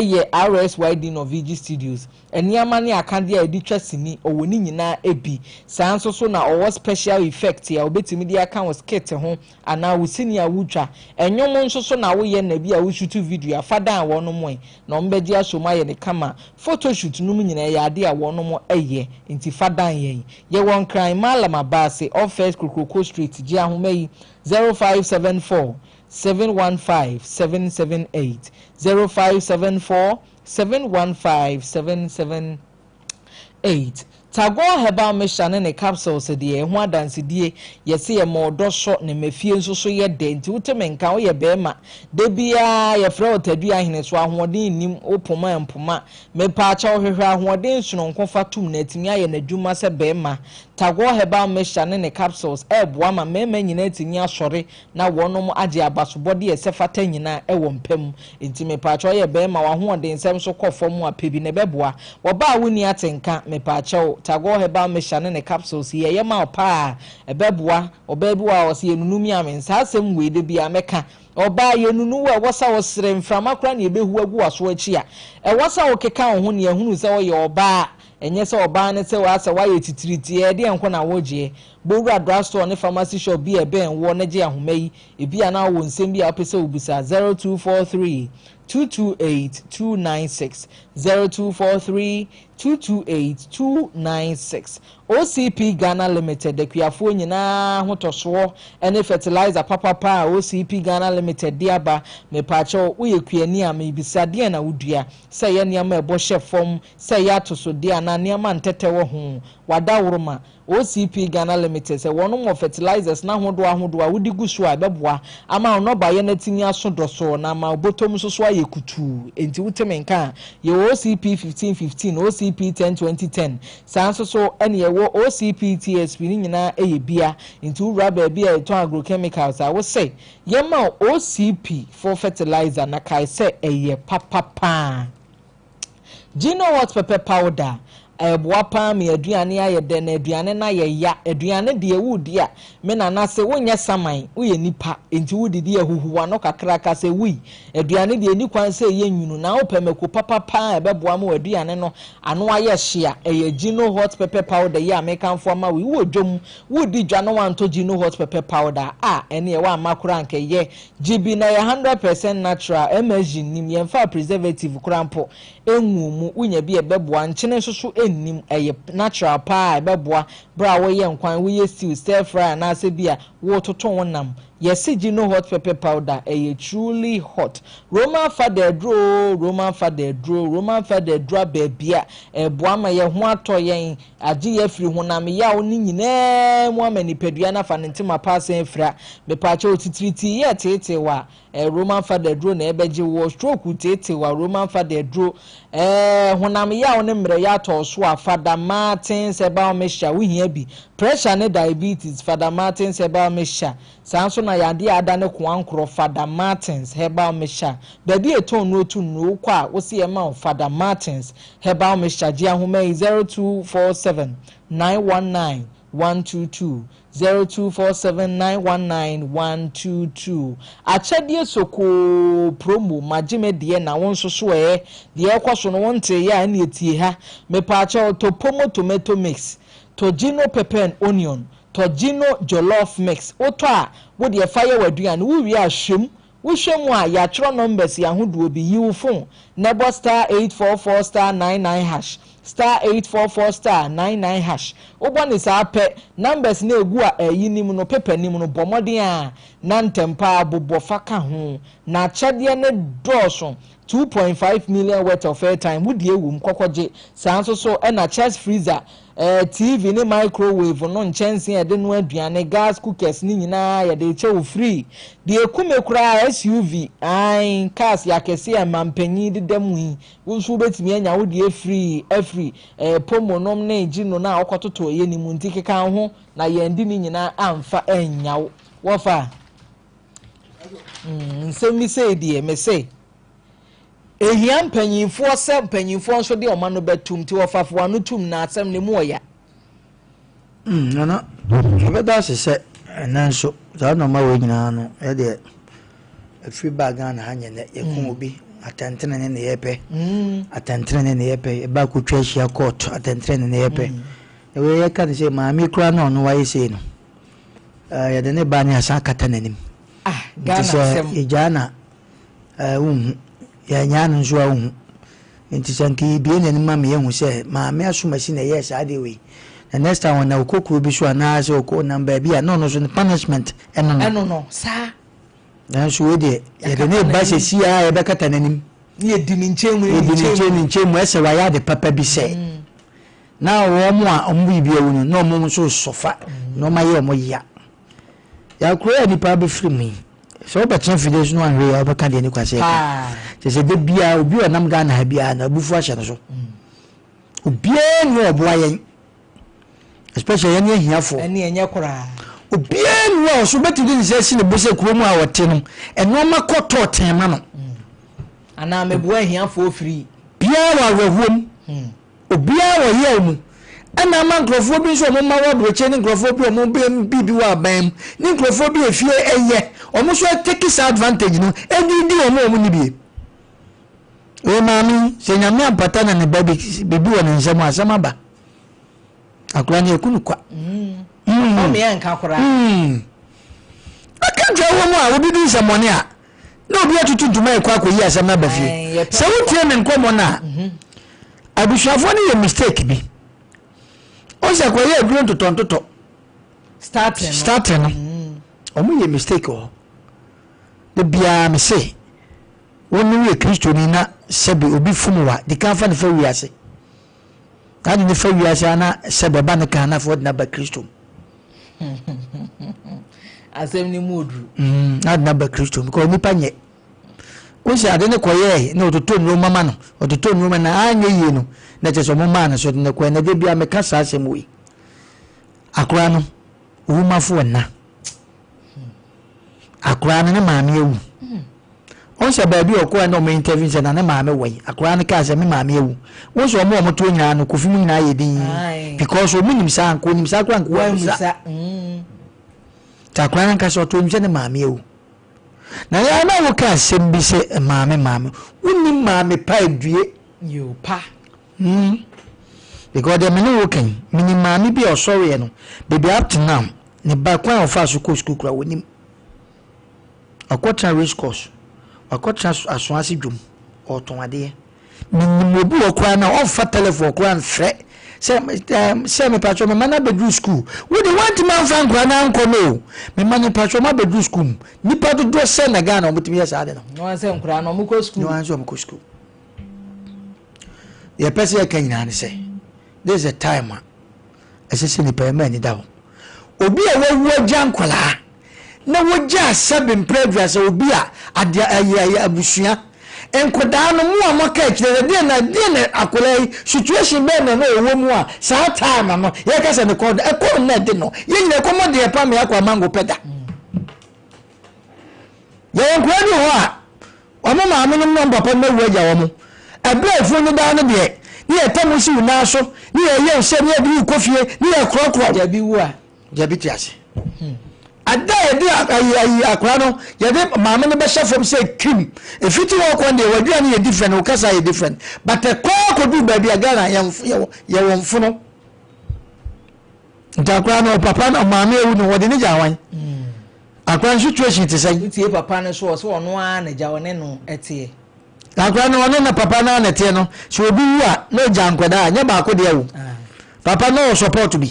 yɛ RSYD Norvigi Studios. Nneɛma ne akadeɛ a yɛde twa sini, ɔwɔ ne nyinaa bi. Saa nso so na ɔwɔ special effect a ɔbɛtumi de aka wo skit ho anaa wo sini a wotwa. Nnwom nso so na woyɛ na bi a woshutu video a, fa dan wɔnom ɛ na wɔbɛgye asom ayɛ no kama. Photoshoot nom nyinaa ɛyɛ adeɛ a wɔnom yɛ nti fa dan yɛn. Yɛwɔ Nkran, Mallam Abaase, off First Kokroko Street, gye ahoma yi, 0574 715 778, 0574 715 778. Tagore Herbal Mixture ne ne capsules deɛ, ɛho adansedie, yɛse yɛma ɔdɔ sɔ ne ma fie nso so yɛ dɛ. Nti wote me nka, woyɛ barima, da biara yɛfrɛ wo Tadua Hene so ahoɔden nnim, wo poma mpoma. Mepaakyɛw hwehwɛ ahoɔden sononko fa tom na atumi ayɛ n'adwuma sɛ barima. Tagore Herbal Mixture ne ne capsules ɛreboa ma mmarima nyinaa atumi asɔre na wɔnom agye abasobɔde a ɛsɛ fata nyinaa wɔ mpa mu. Enti mepaakyɛw yɛ bɛɛma w'ahoɔdensɛm nso kɔ fam a, pɛ bi na ɛbɛboa. Wɔba a wonni atenka, mepaakyɛw, Tagore Herbal Mixture ne ne capsules yi ɛyɛ ma wo paa, ɛbɛboa. Ɔbaa bi wɔ hɔ a ɔse yɛnunu me a me saa asɛm wei da biara mɛka. Ɔbaa yɛnunu wo a ɛwɔ sɛ wosere, mframa koraa na yɛbɛhu agu w'aso akyi a, ɛwɔ sɛ wokeka wo ho na yɛahunu sɛ woyɛ ɔbaa, ɛnyɛ sɛ ɔbaa ne sɛ asɛ woayɛ titiritii, ɛdeɛn nko na wogyeɛ. Bɔ wura drugstore ne pharmacy shop bi a ɛbɛn woɔ na gye ahoma yi. Ebia na wowɔ nsɛm bi a wopɛ sɛ wobisa. 0243 228 296, 0243 228 296. OCP Ghana Limited, Akuafoɔ nyinaa ahotɔsoɔ ne fertilizer papapa a OCP Ghana Limited de aba. Mepaakyɛw, woyɛ kuani a, mebisa, deɛn na wodua? Sɛ ɛyɛ nneɛma a ɛbɔ hyɛ fam, sɛ ɛyɛ atosodeɛ anaa nneɛma a ntɛtɛ wɔ ho, w'adaworoma. OCP Ghana Limited sɛ wɔnom wɔ fertilizers no ahodoɔ ahodoɔ a wode gu so a ɛbɛboa ama wo nnɔbaeɛ no atumi aso dɔsɔɔ na ama wo bɔtɔm nso so ayɛ kutuu. Enti wote me nka a, yɛwɔ OCP 15 15, OCP 10 20 10, saa nso so ɛne yɛwɔ OCP TSP ne nyinaa ɛyɛ bia. Enti wowura baabi a yɛtɔn agrochemicals a wose yɛma wo OCP for fertilizer na kae sɛ ɛyɛ papa paa. Gino hot pepper powder, ɛboa paa ma aduane ayɛ dɛ na aduane no ayɛ ya. Aduane deɛ woredi a, me nana se wonyɛ saman, woyɛ nipa, enti wodidi a huhu w'ano kakra ka sɛ wui. Aduane deɛ ɛnni kwan sɛ ɛyɛ nwunu na wopɛ mako papa paa a ɛbɛboa ma w'aduane no ano ayɛ hye a, ɛyɛ Gino hot pepper powder yi a mekamfo ama wo yi. Wowɔ dwam, woredi dwa na woantɔ Gino hot pepper powder a, ɛneɛ woamma koraa anka ɛyɛ. Gye bi na ɛyɛ 100% natural, MSG nnim, yɛmfaa preservative koraa mpo nguu mu, wonya bi a ɛbɛboa, nkyene nso so nnim, ɛyɛ natural paa a ɛbɛboa berɛ a woreyɛ nkwan, woyɛ stew, stir fry anaasɛ bi a woretoto wo nam. Yɛse gye no hot pepper powder, ɛyɛ truly hot. Roman fada aduro oo, Roman fada aduro, Roman fada aduro aba abia, ɛboa ma yɛn ho atɔ yɛn, Agye yɛ afiri honam yaw no nyinaa mu ama nipadua no afa ne ntoma pa asan afira. Mepaakyɛw titiritii yɛ teetee wa ɛɛ Roman fada aduro na ɛbɛgye woɔ, stroke teetee wa Roman fada aduro ɛɛ honam yaw ne mmerɛyɛ atɔ so a Fada Martins herbal mixture wohia bi, pressure ne diabetes Fada Martins herbal mixture Saa nso na yadeɛ a adane koankorɔ Fada Martins herbal mixture baabi a yɛtɔn nnuro to nnuro wokɔ a wose yɛma wo Fada Martins herbal mixture gye ahoma yi 0247 919 122 0247 919 122 Akyɛdeɛ sokoo promo magye me deɛ na wo nso so ɛɛ deɛ ɛrekɔ so no wontee yɛ a ɛneɛ tie ha mepaakyɛw tɔ pomo tomato mix tɔ gino pepper and onion Tɔ Gino Jollof mix, wotɔ a, wo deɛ fa yɛ w'aduane, wowie a hwɛ mu, wohwɛ mu a yɛatwerɛ numbers ahodoɔ bi, yi wo phone na bɔ star 844 star 99 hash, star 844 star 99 hash, wobɔ no saa pɛ, numbers no a ɛgu a ɛyi no mu no, paper no mu no, bɔ mmɔden a na ntɛm pa ara bobɔ fa ka ho, na akyɛdeɛ no dɔɔso, 2.5 million worth of airtime, wo deɛ wɔ mu, kɔkɔgye, saa nso so ɛna chest freezer, Ɛɛ, TV ne microwave no nkyɛnsee a yɛde noa aduane, gas cookers ne nyinaa yɛde rekyɛ wo free. Deɛ ɛku me koraa SUV, ae, cars akɛseɛ a mmanpanin deda mu yi, wo nso wobɛtumi anya wo deɛ free afiri ɛɛ Pomo nom ne Gino no a wokɔtotɔeɛ no mu. Nti keka wo ho na yɛndi ne nyinaa amfa annya wo. Wɔfa? Mm, nsɛm bi sei deɛ, mese. Ehia mpanyinfoɔ sɛ mpanyinfoɔ nso de wɔn ano bɛtum nti wɔfafo wɔn ano tum na asɛm no emu ɔya. Mm, Nana, yɛbɛda ase sɛ ɛnnɛ nso saa nneɛma wei nyinaa no yɛdeɛ. Ɛfiri baa Ghana ha nyɛ nɛ, yɛko obi, atɛntenene na yɛpɛ, atɛntenene na yɛpɛ, yɛba akɔtwa ahyia court, atɛntenene na yɛpɛ. Na wei yɛka no sɛ maame koraa na ɔno wayɛ sei no, yɛde ne ba ne asan akata n'anim. Ah, Nti Ghana sɛ asɛm. yɛgyaa na wonhu, yɛanyaa no nso a wonhu. Nti sɛ nka yɛbue n'anim ma me yɛhu sɛ maame asomasi na ɛyɛɛ saa adeɛ wei. Na next time ɔnam ɔkɔ kuro bi so anaasɛ ɔkɔ ɔnam baabi a na ɔno nso ne punishment ɛno no. Ɛno no, saa. Nanso wei deɛ yɛde ne ba sɛsi a yɛbɛkata n'anim. Ne yɛdi ne nkyɛn mu ne ne nkyɛn mu. Ne nkyɛn mu ɛsɛ wayɛ ade papa bi sɛ. Na wɔn a wɔn biribi awu no na wɔn nso sɔfa na wɔn ayɛ wɔn ya. Yɛakora a nipa abɛfiri mu yi sɛ wobɛtena fidie so no anhwɛ yi a wobɛka deɛ ne kwasɛ ɛka. Kyɛ sɛ da biara obi a ɔnam Ghana ha biara na abufuo ahyɛ no so. Obiara nni hɔ a ɔboa yɛn. Especially yɛn ahiafoɔ. Ɛne ɛnyɛ koraa. Obiara nni hɔ a ɔso bɛtumi de ne nsa asi ne bo sɛ kurom a ɔte no nneɛma kɔ tɔɔ tɛn ma no. Anaa meboa ahiafoɔ firi. Biara wɔ awerɛhoɔ mu. Obiara wɔ yaw mu. Ɛna ama nkurɔfoɔ bi nso a wɔn mma wɔ aburokyire ne nkurɔfoɔ bi a wɔn biribi wɔ aban mu ne nkurɔfoɔ bi a efie ɛyɛ wɔn nso ateki saa advantage no ɛde di wɔn a wɔn nni bie. Wei maame yi sɛ Nyame ampata na ne ba bi biribi wɔ ne nsam a asɛm aba. Akora no yɛku no kwa. Ɔmmea nka koraa. Bɛka dwa wɔ mu a obi di nsɛmmɔne a na obi atutu ntoma ɛkɔ akɔyi asɛm no aba fie. Sɛ wotie me nkɔmmɔ no a abusuafoɔ no yɛ mistake bi. Wo sɛ kɔyɛ aduro ntotɔntotɔ. Starting no. Ɔmo yɛ mistake wɔ hɔ. Da biara me se wo ne woyɛ Kristoni na sɛbe obi fom wo a, di kan fa no fa wiase. Na ade no fa wiase a na sɛbe ɛba ne kan na afei ɔde no aba Kristo mu. Asɛm no mu oduru. Na ade no aba Kristo mu because nipa nyɛ. Wo sɛ ade no kɔyɛɛ na ɔtotɔ nnuro mama no, ɔtotɔ nnuro ma na anyɛ yie no, na kyerɛ sɛ ɔmo maa no so de no kɔɛ. Na da biara meka saa asɛm wei. Akora no, owumafo nna. Akwadaa no ne maame awu. Wɔn sɛ baabi a ɔkɔɛ na wɔn interview sɛ na ne maame wɔ yi. Akwadaa no kaa sɛ me maame awu. Wɔn sɛ wɔn a wɔn toɔ nyinaa no kofi mu nyinaa yɛ din. Because wɔn nim saa nko nim saa koraa nko wɔn musa. Nti akwadaa no ankasa ɔtɔ nim sɛ ne maame awu. Na yɛn na wɔka asɛm bi sɛ maame maame. Wonim maame pa adue. Yoo pa. Hmm. Because deɛ me ne wo ka yi, menim maame bi a ɔsɔreɛ no, baabi up to now, ne ba kwan a ɔfaa so kɔɔ sukuu koraa wɔnim. Wakɔtena race course, wakɔtena Asoase dwom, ɔretɔn adeɛ. Menim obi wɔ koraa na ɔmfa telephone koraa mfrɛ sɛ ɛɛm sɛ mepatwɔ me mma no abɛduru sukuu. Wo deɛ woantumi amfa nkwadaa no ankɔ no o. Me mma no mepatwɔ wɔn abɛduru sukuu mu. Nnipa dodoɔ sɛn na Ghana wɔtumi yɛ saa ade no? Ne wɔn sɛ nkwadaa no wɔkɔ sukuu. Ne wɔn sɛ wɔkɔ sukuu. Deɛ yɛpɛ sɛ yɛka nyinaa ne sɛ, this is the time a ɛsɛ sɛ nipa yɛma ani da hɔ. Obi a wawu agya nkwadaa na wogyaa sɛbe mprɛ aduasa obi a adeɛ ɛyɛ ɛyɛ abusua nkwadaa no mo a moaka akyire no deɛ na deɛ na akwadaa yi situation bɛn na na ɔwɔ mu a saa time no yɛka sɛ ne kɔn ɛkɔm na ɛde no yɛn nyina ɛkɔm deɛ pa me akɔ amango pɛ da. Yɛwɔ nkwadaa bi wɔ hɔ a, wɔn maamenom ne wɔn papanom awu agya wɔn. Ɛberɛ a efunu no daa no deɛ, ne yɛtɛ mo si wo nan so, ne yɛyɛ wo sɛ, ne yɛde wo kɔ fie, ne yɛkorɔkorɔ wo. Gyabi wu a. Gyabi te ase. Ada a yɛde ayi ayi akwadaa no, yɛde maame no bɛhyɛ fam sɛ kim. Efiti hɔ kɔ deɛ, w'aduane yɛ different, wo kasa yɛ different. But ɛkɔ akɔduru baabi a Ghana yɛn yɛwɔ yɛwɔ mfono. Nti akwadaa no papa no maame awu no wɔde ne gya wan? Akwadaa no situation te sɛn? Wotie papa no so ɔsɛ ɔno ara na gya ɔne no ɛteɛ. Akwadaa no ɔne na papa no ara na ɛteɛ no sɛ obi wu a na ɔgya nkwadaa a nyɛ baako deɛ o. Papa no wɔ support bi.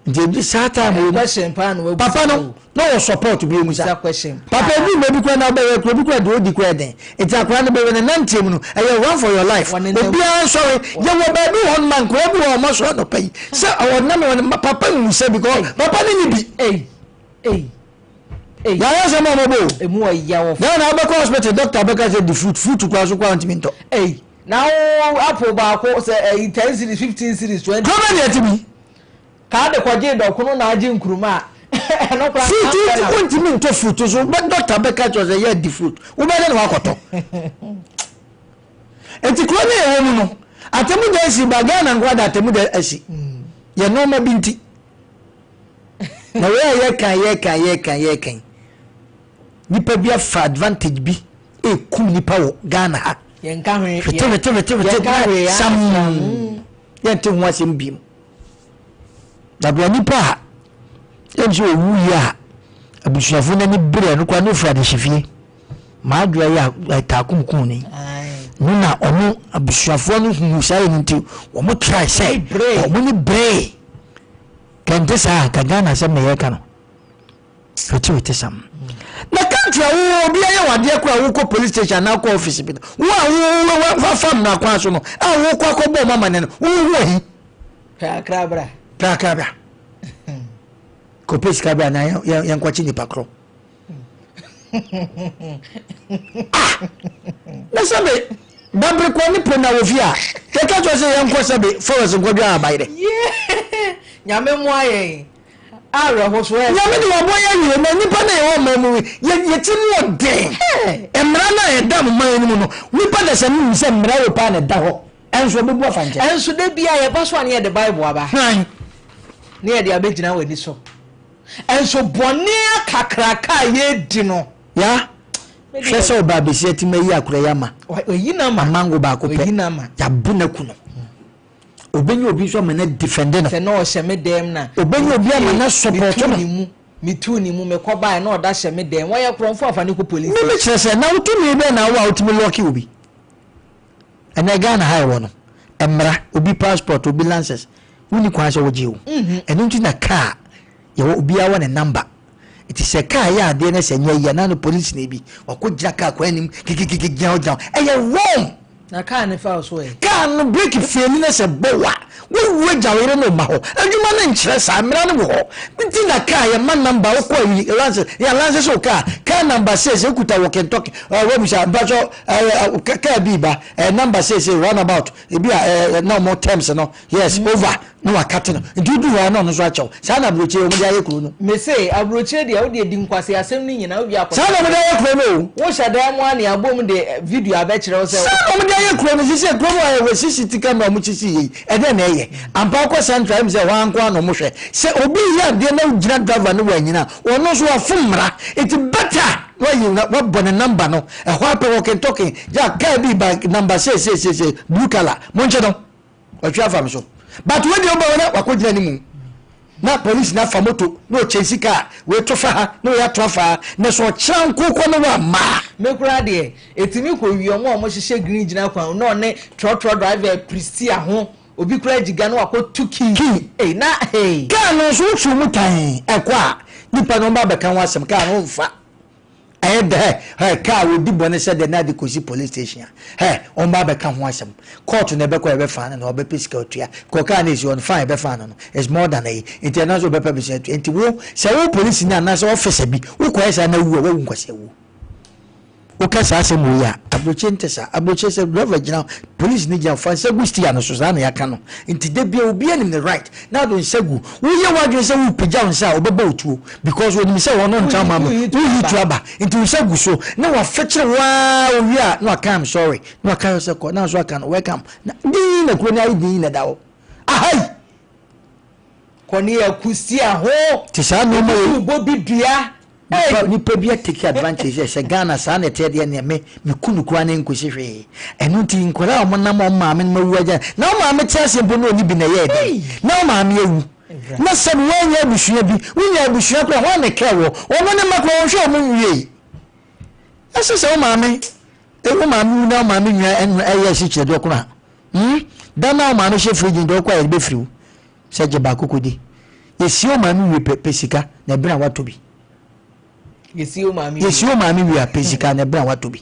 Nti ebi saa time wɔ Question paa na wabusa papa no na wɔ support bi emu sa. Question paa. Papa ebi mma bi kura na ɔbɛyɛ kura obi kura deɛ odi kura den. Nti akwadaa no bɛwɛ ne nanteɛ mu no ɛyɛ run for your life. Obiara nsɔre yɛ wɔ baabi wɔ hɔ no ma nkwadaa bi wɔ hɔ ɔmo asɔre anɔpa yi sɛ ɔnam wɔn ma papa nwu sɛ because papa ne ni bi. Yàrá sɛ mo ɔmo bɔ o. Emu ɔya wɔ. Yàrá na abɛkɔ hospital doctor bɛka sɛ di fruit fruit kura so kura ntumi ntɔ. Na wo apple baako sɛ ɛyi 10 cedis 15 cedis 20. Kuro bɛ deɛ ti bi. Kaa de kɔgyee dɔkono na agye nkuruma a ɛno koraa Fruit anka na. wontumi ntɔ fruit so bɛ doctor bɛka kyerɛ sɛ yɛ di fruit wobɛdɛ na wakɔtɔ. Nti kuro no yɛwɔ mu no atemu da asi ba Ghana nkoa da atemu da asi yɛ nneɛma bi nti na wei a yɛka yɛka yɛka yɛka yi. Nipa bi afa advantage bi ekum nipa wɔ Ghana ha. Yɛnka hwee. Hwete hwete hwete hwete sam. Yɛnte ho asɛm biem. Na bia nipa a yɛn sɛ owu yi a abusuafo n'ani bere no koraa ne ofura adehyefie. Maadwoa yi a taakum kum ni. No na ɔno abusuafoɔ no huhu saa yɛ no nti wɔn try sɛ wɔn ni bere. Kɛnte saa ka Ghana asɛm na yɛka no. Fitiwiti sam. Na country a wo obi ayɛ wadeɛ kora wokɔ police station anaa kɔ office bi no wo a wo wafa mmara kwan so no a wokɔ akɔbɔ ɔmo amane no wo wo ahi. Pɛ akra bra. Pɛ akra bra. Kɔpɛ sika bra na yɛnkɔkye nipa korɔ. Ah! Na sɛbe babere kɔ ne pɛ na wɔ fie a yɛka kyerɛ sɛ yɛnkɔ sɛbe forest nkɔdwa abayerɛ. Nyame mmoa yɛn. Awerɛho so ɛ. Nyame de wabɔ yɛ awie na nipa na yɛwɔ ɔman mu yi yɛ yɛ ti mu ɔden mmara no a ɛda ɔman no mu no nipa da sɛ nim sɛ mmara wɔ paa na ɛda hɔ ɛnso ɔbɛbu afa nkyɛn. Ɛnso da bi a yɛba so a ne yɛde Bible aba. Hwan? Ne yɛde abɛgyina w'ani so. Ɛnso bɔne akakraka a yɛredi no. Ya hwɛ sɛ ɔbaa besia ti ma yi akora yi ama. Wayi n'ama. Amango baako pɛ. Wayi n'ama. Yɛabo n'aku no. Obenya obi nso ama no adifɛnde no. Sɛ na ɔhyɛ me dɛm na. Obenya obi ama no asɔpɔto no. Metuu ne mu, metuu ne mu, mekɔ baeɛ na ɔda hyɛ me dɛm. Wɔyɛ korɔmfoɔ afa no kɔ police Me me kyerɛ sɛ na wo tumi bɛn na wowɔ a wotumi lɔɔke obi? Ɛnɛ Ghana ha yɛwɔ no, mmara, obi passport, obi license, wonni kwan sɛ wogye o. Ɛno nti na car yɛwɔ obiara wɔ ne number. Nti sɛ car yɛ adeɛ na sɛ nyɛ yie a na no police ni bi wakɔ gyina car kwan anim kikikiki gyina hɔ gyina hɔ ɛyɛ wrong. Na car no fa wo so ɛ? Car no brake faili na sɛ bɔ wo a woawu agya wo yere ne wo mma hɔ adwuma no nkyerɛ saa mmara no wɔ hɔ nti na car yɛ ma number wokɔ ayi license yɛ license wo car car number sei sɛ wokuta walking talking ɛ wabisa mpatsɔ ɛ car bi ba ɛ number sei sei roundabout ebi a ɛ na wɔn terms no Yes over na wakate no nti wodu hɔ a na ɔno nso akyɛ wo saa na aburokyire wɔn de ayɛ kuro no. Mese aburokyire deɛ wodeɛ di nkwaseasɛm no nyinaa wowie akɔhyɛ Saa na wɔn de ayɛ kuro no o. Wohyɛ dan mu a ne abom de video abɛkyerɛ wo sɛ. Saa na wɔn de ayɛ kuro no sisi kuro mu ayɛ wɔ CCTV camera wɔn sisi yɛ yi ɛdɛn na ɛyɛ ampa wokɔ central ɛmu sɛ hɔ ara nko ara na wɔn hwɛ sɛ obi yɛ adeɛ na wogyina driver no wɔ anyina ɔno nso wafom mmara nti better wayi wabɔ ne number no ɛhɔ apɛ walking talking gya car bi ba number sei sei sei sei blue colour monkye no. Watwi afa me so. But wei deɛ wobɛwɔ na wakɔgyina ne mu. Na polisi no afa moto na ɔkyɛnsi kaa wei to fa ha na wei ato afa ha na sɛ ɔkyerɛ nkokɔ no wamma a. Me koraa deɛ ɛtumi kɔ wie ɔmo a ɔmo hyehyɛ green gyina kwan mu na ɔne trɔtrɔ driver pristia ho obi koraa gyiga na wakɔ tu key Key. ei na hey. Kaa no nso wotwi mu tann ɛkɔ a nipa no ɔmba abɛka ho asɛm kaa no womfa. Ɛyɛ dɛ hɛ car odi bɔne sɛ dɛ na de kosi police station a hɛ wɔn ba abɛka ho asɛm court na ɛbɛkɔ ɛbɛ fine no ɔbɛpɛ sika otua kɔ car na esi hɔ no fine ɛbɛ fine no no is more than ɛyi nti ɛno nso ɔbɛpɛ bɛsɛ atua nti wo sɛ wo police ni anaasɛ officer bi wokɔ yɛ saa na wu a wawu nkwasi awuo woka saa asɛm wei a aburokye nte saa aburokye sɛ driver gyina police ni gyina fa nsa gu steer no so saa na yɛaka no nti da bia obi anim ne right na ado nsa gu woyɛ w'adwene sɛ wopagya wo nsa a ɔbɛbɔ wo tuo Because onim sɛ ɔno ntra ma me, woyi tu aba, nti wo nsa gu so na wafekyere wo ara owie a na waka I'm sorry, na waka sɛ kɔ, na nso aka no welcome, na dinn na kuro no ayɛ dinn na ɛda hɔ. Ahai! Kɔ ne akusia ho. Te saa nneɛma yi. Ebi bɔ bi dua. Nipa nipa bi atake advantage sɛ sɛ Ghana saa na ɛteɛ deɛ neɛ me me ku no koraa na ɛnkosi hwee. Ɛno nti nkwadaa a wɔnam wɔn maame no awu agya na wɔn maame te aseɛ mpo na ɔni bi na ɛyɛɛ dɛn na wɔn maame awu. Na sɛbi woannya abusua bi, wonya abusua koraa hwan na ɛkɛɛ wɔ? Ɔno ne mma koraa ɔnhwɛ wɔn nwiei. Ɛsɛ sɛ wo maame, wo maame wu na wo maame nua ɛyɛ asikyire deɛ ɔkono a, hmm, da no a wo maame hyɛ fridge no deɛ ɔkɔ a yɛde bɛfiri wo sɛ gye baako kɔdi. Yɛsie wo maame wie pɛ, pɛ sika na ɛberɛ a woatɔ bi. Yɛsie wo maame wie. Yɛsie wo maame wie a, pɛ sika na ɛberɛ a woatɔ bi.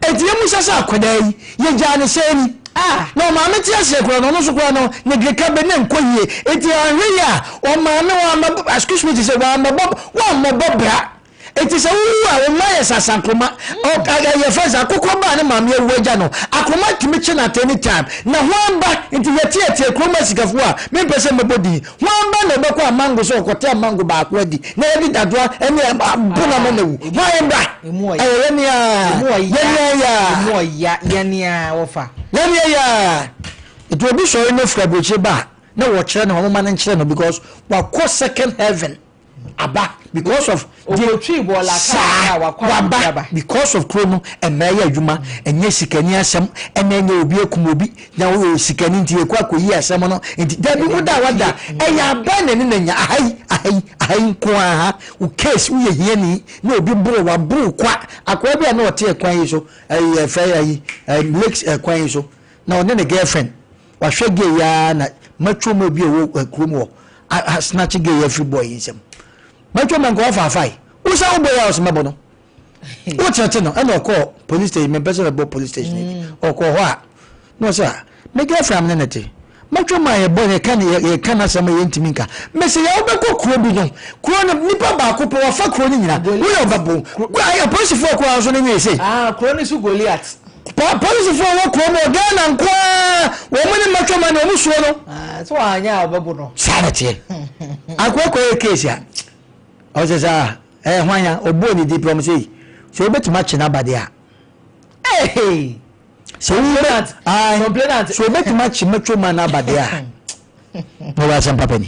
Enti yɛmmisa sɛ akwadaa yi, yɛgyaa no sɛn ni? Ah! Na ɔmaame te aseɛ koraa no, ɔno nso koraa no, ne dweka bɛ na ɛnkɔ yie. Enti anhwɛ yie a, ɔmaame wammɛbɔ, excuse me to say, wammɛbɔ, wammɔbɔ bra. Enti sɛ wowu a, wo mma yɛ sasankroma. Ɔ, ɛ, yɛfrɛ no sɛ akokɔ ba a ne maame awu agya no, akroma tumi kye no at any time. Na hwan ba, nti yɛteɛteɛ kurom asikafoɔ a, mempɛ sɛ mɛbɔ din, Hwan ba na ɔbɛkɔ amango sɛ ɔkɔte amango baako adi na yɛde dadoa ne abona ma no awu? Hwan ba? Ɛyɛ yɛne a, yɛne a, yɛne a. Nti obi sɔre na ofiri aburokyire ba a, na wɔkyerɛ no, wɔn mma no nkyerɛ no because wakɔ second heaven. Aba because of Okotwi bɔɔla kaa a wakɔ waba because of kuro no mmara yɛ adwuma, ɛnyɛ sikani asɛm, ɛna ɛnyɛ obi akum obi na woyɛ sikani nti yɛkɔ akɔyi asɛm no nti dabi, woda a wada ɛyɛ aban na ɛne na nya aha yi, aha yi, aha yi nko ara ha wo case. Woyɛ hiani na obi boro waboro kwa akoa bi a na ɔte ɛkwan yi so, ɛyɛ fɛ ayi lakes ɛkwan yi so, na ɔne ne girlfriend wahwɛ gay yi ara na matwa mu bi a ɛwɔ kurom hɔ a snatch gay yi afiri boy yi nsam. Matwa mu nka ɔfa afae wosa wo boy a ɔsɛ mɛbɔ no wokyerɛkye no, ɛna ɔkɔɔ police station. Mempɛ sɛ mɛbɔ police station yi. Ɔkɔɔ hɔ a na ɔsɛ a me girlfriend ne ne te matwa mu a yɛbɔ yɛka ne yɛka n'asɛm a yɛntumi nka. Mese yɛ wobɛkɔ kuro bi no, kuro no nipa baako pɛ wafa kuro no nyina, woyɛ ɔbɛbo apolisifoɔ koraa nso no nyɛ sei. Ah, kuro no so Goliath. Polisifoɔ wɔ kurom wɔ Ghana nko ara, wɔn ne mmatwama ne wɔn suo no. Ah, so wɔanyɛ a wɔbɛbo no. Saa na teɛ. Akoakɔ yɛ case a ɔsɛ saa ɛyɛ hwan a ɔbɔɔ ne din pɛ wɔn sɛ yi sɛ wobɛtumi akye n'aba deɛ a. Sɛ wobɛtumi akye matwama n'aba deɛ a. Na ɔyɛ asɛm papa ni.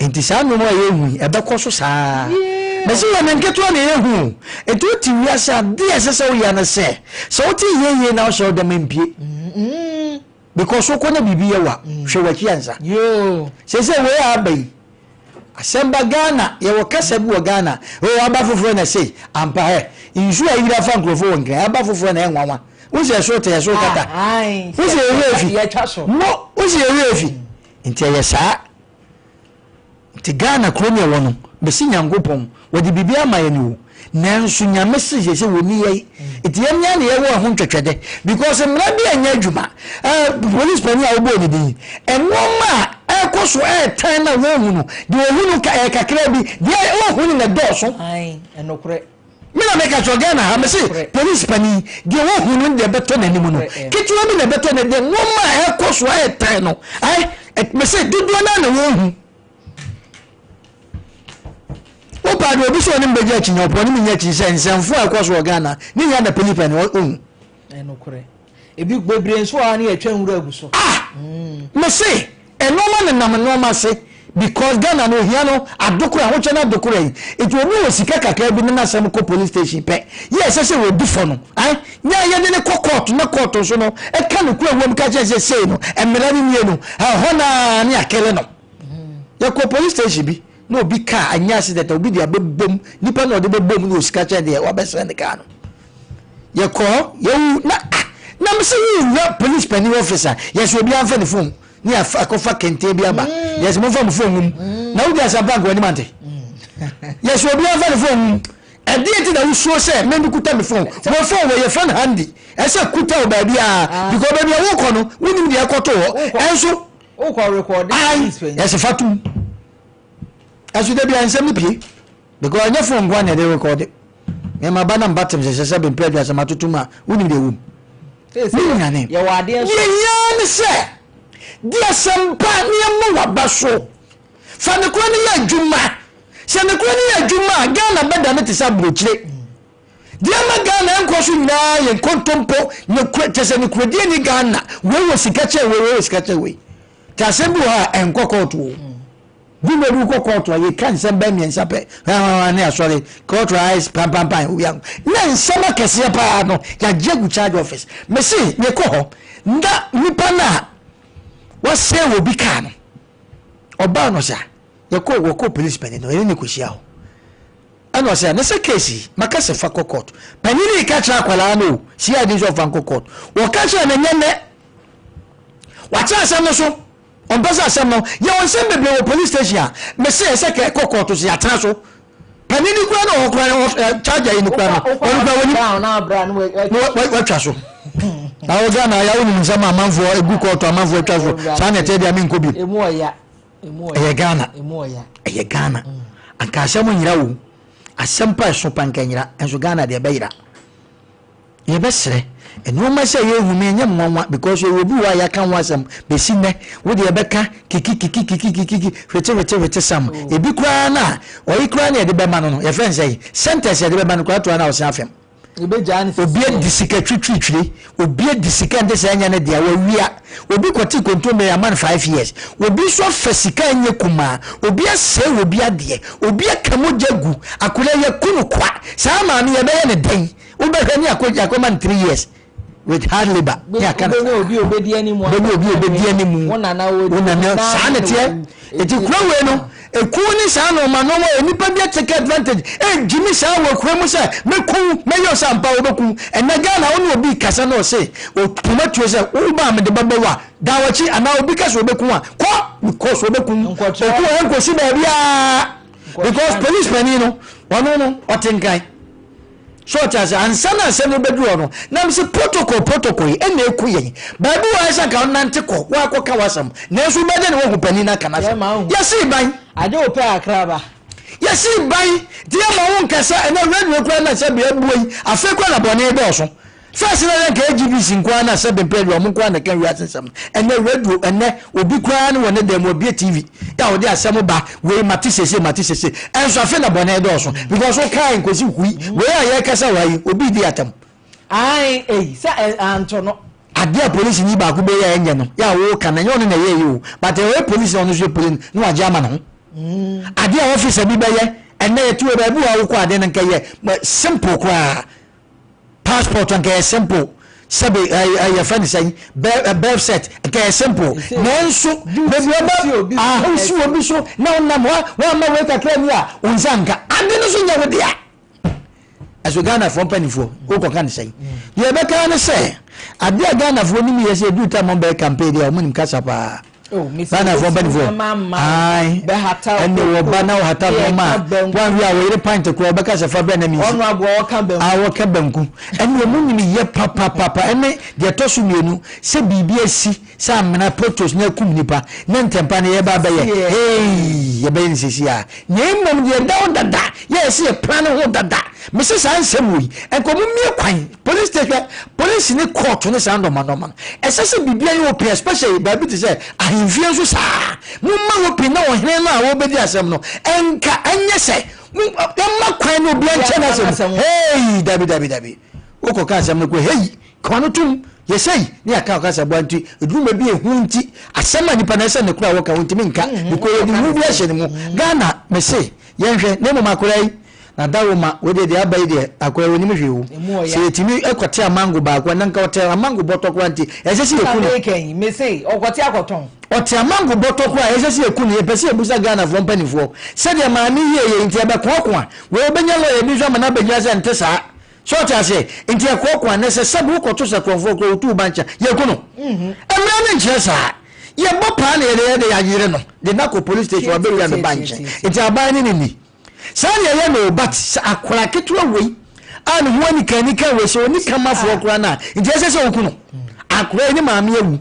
Nti saa nneɛma a yɛhu yi, ɛbɛkɔ so saa. Mɛsɛ yɛ ne nketewa na yɛhu. Nti wote wiase adeɛ a ɛsɛ sɛ woyɛ no sɛ, sɛ wote yie na wohyɛ wo dɛm mpie. Because wokɔ na biribi yɛ wa, hwɛ w'akyi ansa. Sɛ wei a aba yi, asɛm ba Ghana, yɛwɔ kasa bi wɔ Ghana, oh aba foforɔ na sei, ampa hɛ, nsuo a ayiri afa nkurɔfoɔ wɔ Nkran, aba foforɔ na ɛyɛ nwanwa. Wo sɛ ɛso te, ɛso kata. Wo sɛ yɛwerɛ afi. Mo, wo sɛ yɛwerɛ afi. Nti ɛyɛ saa. Nti Ghana kuro ne ɛwɔ no, mesi Nyankopɔn, wɔde biribi ama yɛn o. Nanso Nyame se yɛ sɛ wɔni yɛn. Nti yɛn mmea na yɛwɔ ɛho ntwɛtwɛdɛ. Because mmara bi ɛnyɛ adwuma. Ɛɛ police panin a wobɔɔ ne din. Nneɛma a ɛkɔ so ɛɛtan na wɔnhu no, deɛ wɔhu no ɛyɛ kakra bi, deɛ wɔnhu no na ɛdɔɔso. Ae, ɛnokorɛ. Me na meka kyerɛ Ghana ha, mese police panin, deɛ wɔhu no deɛ ɛbɛtɔ n'anim no, ketewa bi na ɛbɛtɔ ne deɛ nneɛma a ɛkɔ so a ɛtan no, ae, mese dodoɔ no ara na wɔnhu. Wopaa deɛ obi sɛ ɔne mbɛgye akyinnye, ɔpɛ ɔne me nyɛ akyinnye sɛ nsɛmfo a ɛkɔ so wɔ Ghana ne nyinaa na police panin ɔhu. Ɛnokorɛ. Ebi bebree nso wɔ ha ne yɛtwa nwura agu so. Ah! Mese nnoɔma nenam nnoɔma ase because Ghana no ohia no adokora ahokyɛ no adokora yi nti obi wɔ sika kakra bi ne n'asɛm kɔ police station pɛ yɛ ɛsɛ sɛ wɔdi fɔ no ae nyɛ a yɛde no kɔ court na court nso no ɛka no kura wom ka kyerɛ sɛ sei no mmara no nie no ɛhɔ naa ne akele no. Yɛkɔ police station bi na obi car anyɛ accident na obi de abɛbom nipa na ɔde bɛbom na osika kyɛn deɛ wabɛsɛn ne car no. Yɛkɔ hɔ yɛwu na ah na me sɛ wowura police panin office a yɛsɛ obi amfa ne phone ne akɔfa kɛntɛn bi aba mm. Yɛsɛ momfa mo phone ngum mm. Na wodi asɛmpa nka w'anim ante mm. Yɛsɛ obi amfa ne phone ngum. Ɛdeɛ nti na wosuo sɛ me kuta me phone? Wɔ phone wɔ yɛfrɛ no handy, ɛsɛ kuta wɔ baabi a ah. Because baabi a wokɔ no wonim deɛ ɛkɔto hɔ ɛnso wokɔ record. Yɛsɛ fa tom ɛso da bi a nsɛm no pie because ɛnyɛ phone nko a na yɛde record. Mɛma ba na mba tem sɛ sɛ bempɛ aduasa matoto mu a wonim deɛ ɛwɔ mu. Ne nyane yɛwɔ adeɛ nso. Deɛ hia ne sɛ di asɛmpa ne ɛmmɔ w'aba so. Fa nokorɛ no yɛ adwuma. Sɛ nokorɛ no yɛ adwuma a, Ghana bɛdane te sɛ aburokyire. Deɛ ama Ghana ɛnkɔ so nyinaa yɛ nkontompo, nokorɛ, kyɛ sɛ nokorɛdie ni Ghana. Wei wɔ sika kyɛn wei, wei wɔ sika kyɛn wei. Nti asɛm bi wɔ hɔ a ɛnkɔ kɔɔto o. Dwuma bi wokɔ kɔɔto a yɛka nsɛm bɛɛ mmiɛnsa pɛ, hwahwahwa ne asɔre, court rise, pampampan, obi anko. Na nsɛm akɛseɛ paa no, yɛagye agu charge office. Mese yɛkɔ hɔ na nipa no a wasɛe wɔ bi kaa no, ɔbaa no sɛ yɛkɔ wɔkɔ police panin no, yɛne ne kɔhyia hɔ. Ɛna ɔsɛ ne sɛ case yi, maka sɛ fa kɔ court. Panin no ka kyerɛ akwadaa no o, CID nso ɔfa nkɔ court. Wɔka kyerɛ no nyɛ nnɛ. Wakyerɛ asɛm no so. Ɔmpɛ sɛ asɛm no yɛwɔ nsɛm bebree wɔ police station a mese ɛsɛ kɛ ɛkɔ kɔɔto so yɛatena so. Panin no kura no ɔwɔ kura no charger yi no kura no ɔno kura wɔnim na watwa so. Na wɔ Ghana yɛ wonim nsɛm a amanfoɔ egu kɔɔto amanfoɔ atwa so saa na ɛteɛ deɛ menkɔ bi. Ɛyɛ Ghana, ɛyɛ Ghana. Anka asɛm nyera o, asɛm pa ɛso pa nka nyera nso Ghana deɛ ɛbɛyera. Yɛbɛsrɛ, nnoɔma sɛ yɛhu me ɛnyɛ me nwanwa because yɛwɔ obi wɔ hɔ a yɛaka ho asɛm bɛsi nnɛ, wo deɛ ɛbɛka kiki kiki kiki kiki hwete hwete hwete sam, ebi koraa no a ɔyi koraa na yɛde bɛma no no yɛfrɛ no sɛn, sentence yɛde bɛma no koraa toa no a ɔsen afem. Obi adi sika twitwiritwiri, obi adi sika nte sɛ ɛnyɛ ne dea, wawia. Obi kɔte kontommire ama no 5 years. Obi nso afa sika nyɛ kumaa. Obi asɛe obi adeɛ. Obi aka mogya gu. Akwadaa yɛku no kwa. Saa maame yɛbɛyɛ ne dɛn? Wobɛhwɛ ne akɔma no 3 years with hard labour ne aka no. Wobɛnya obi a obɛdi anim. Wobɛnya obi a obɛdi anim. Wo nana wɔ. Wo nana saa ne teɛ. Eti kuro wei no, ekuo ne saa nneɛma nneɛma yɛ nipa bi take advantage egyimi saa wɔ kuro mu sɛ mɛku mɛyɛ ɔsɛ ampa wɔbɛku. Ɛnɛ Ghana wo ne obi kasa na ɔse otuma tuo sɛ wo ba mede bɛbɔ wa da wɔkyi anaa obi kasa wɔbɛku a kɔ because wɔbɛku oku ɛnkosi baabi a because police panin no ɔno no ɔte Nkran so ɔte ase. Ansa na asɛm no bɛduru hɔ no, nam sɛ protocol protocol yi ɛna eku yɛn baabi wɔ ayɛ sɛ nka ɔnante kɔ wakɔka w'asɛm, nanso wobɛgye ne wahu panin no aka n'asɛm. Yɛsii ban. Ade wo pɛ akraba. Yɛsii ban nti yɛma wo nkasa. Ɛnɛ radio koraa na sɛ bea abua yi, afei koraa na bɔne dɔɔso. First na yɛnka GBC nko ara na sɛ bempɛ deɛ ɔmo nko ara na ɛka wiase nsɛm no. Ɛnɛ radio, ɛnɛ obi koraa ne wɔ ne dan mu abie TV a ɔde asɛm ba wei mate sese mate sese. Ɛnso afei na bɔne dɔɔso because wokae nkosi hui wei a yɛkasa wɔ ha yi, obi di atam. Ae, ei, sɛ anto no. Adeɛ a polisi ni baako bɛyɛ a ɛnyɛ no yɛ a wɔka no, ɛnyɛ ɔno na ɛyɛ yi o, but ɛyɛ polisi na ɔno nso yɛ polisi na wagye ama ne ho. Adeɛ a officer bi bɛyɛ, ɛnɛ yɛte wɔ baabi wɔ a wokɔ adeɛ no nka yɛ simple koraa. Passport nka yɛ simple, sɛbi ɛyɛ yɛfrɛ no sɛn, birth cert nka yɛ simple, nanso beebi ɔba ahosi obi so na ɔnam hɔ wɔama wei kakra ni a wɔn nsa nka ade no so nyɛ wo dea. Ɛso Ghanafoɔ mpanimfoɔ wokɔka ne sɛn? Deɛ ɛbɛka ne sɛ adeɛ a Ghanafoɔ nim yɛ sɛ ɛduru time ɔmbɛyɛ campaign deɛ, ɔmo nim kasa paa. Ghanafoɔ mpanimfoɔ ae, ɛne wɔba na wɔhata nneɛma a wɔanwe a wɔyere pint koraa wɔbɛka sɛ fa brɛ na mensi a wɔka banku. Ɛne ɔmo nim yɛ papapapa. Ɛne deɛ ɛtɔ so mmienu sɛ biribi asi sɛ amena potholes na akum nipa na ntɛmpa no yɛba bɛyɛ hei, yɛbɛyɛ no sisi a, na mmom deɛ ɛda hɔ dada yɛ sɛ yɛ plan ho dada. Mese saa nsɛm wɔ yi nka ɔmo mmie kwan police station, police ne court ne saa nɔɔma nɔɔma no. Ɛsɛ sɛ biribiara yɛ open, especially baabi te sɛ ahemfie nso saa. Momma open na ɔhene no a wɔbɛdi asɛm no ɛnka ɛnyɛ sɛ ɛma kwan no obiara nkyɛn n'asɛm. Hei, dabi dabi dabi, wokɔka asɛm no kɔ hei kɔn no tom yɛsɛi ne yɛaka ɔka sɛ boa nti ɛduruma bi ɛhu nti asɛm a nipa na ɛsɛ ne kora wɔka wɔntumi nka because yɛde hu bi ahyɛ ne mu. Ghana mese yɛnhwɛ na mmom akora yi na dawoma wei deɛ deɛ aba yi deɛ, akora yi onim hwee o. Sɛ yɛtumi kɔte amango baako a, na nka ɔte amango bɔtɔ koraa nti ɛsɛ sɛ yɛku no. Mese ɔkɔte akɔtɔn. Ɔte amango bɔtɔ koraa, ɛsɛ sɛ yɛku no. Yɛpɛ sɛ yɛbusa Ghanafoɔ mpanimfoɔ sɛdeɛ maame yie yɛ nti ɛbɛkoako a wei wobɛnya lɔya bi nso ama no abɛgyina sɛ nte saa sɛ ɔte aseɛ nti ɛkoako a nɛ sɛ sɛbe wokɔto sɛ kurɔfoɔ koraa wotu wo ba nkyɛ yɛku no. Mmerɛ no nkyerɛ saa. Yɛbɔ paa na yɛde yɛde yɛayere no de no akɔ police station wabɛwia me ba nkyɛn nti aban ne ne ni saa ne ɛyɛ no. But sɛ akwaraa ketewa wei a ne ho anikanika wei sɛ ɔni kamafoɔ koraa no a nti ɛsɛ sɛ woku no. Akwaraa yi ne maame awu,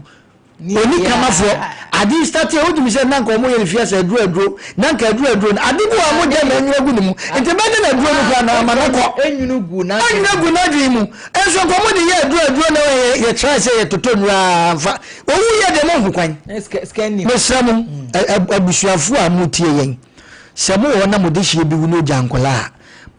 ɔni kamafoɔ. Ade start a wotumi sɛ nanka ɔmo yɛ no fie sɛ aduro aduro nanka aduro aduro no ade bi wɔ a mogya na anwunu agu ne mu nti bɛde na aduro no koraa na ama no kɔ enwunu gu n'adwene gu n'adwene mu. Nso nka ɔmo de yɛ aduro aduro na yɛkyerɛ sɛ yɛtotɔ nnuro mfa owu yɛ deɛ mo ho kwan. Mesrɛ mo, abusuafoɔ a motie yɛn, sɛ mowɔ hɔ na mode hyia bi wu na ogya nkɔlaa a,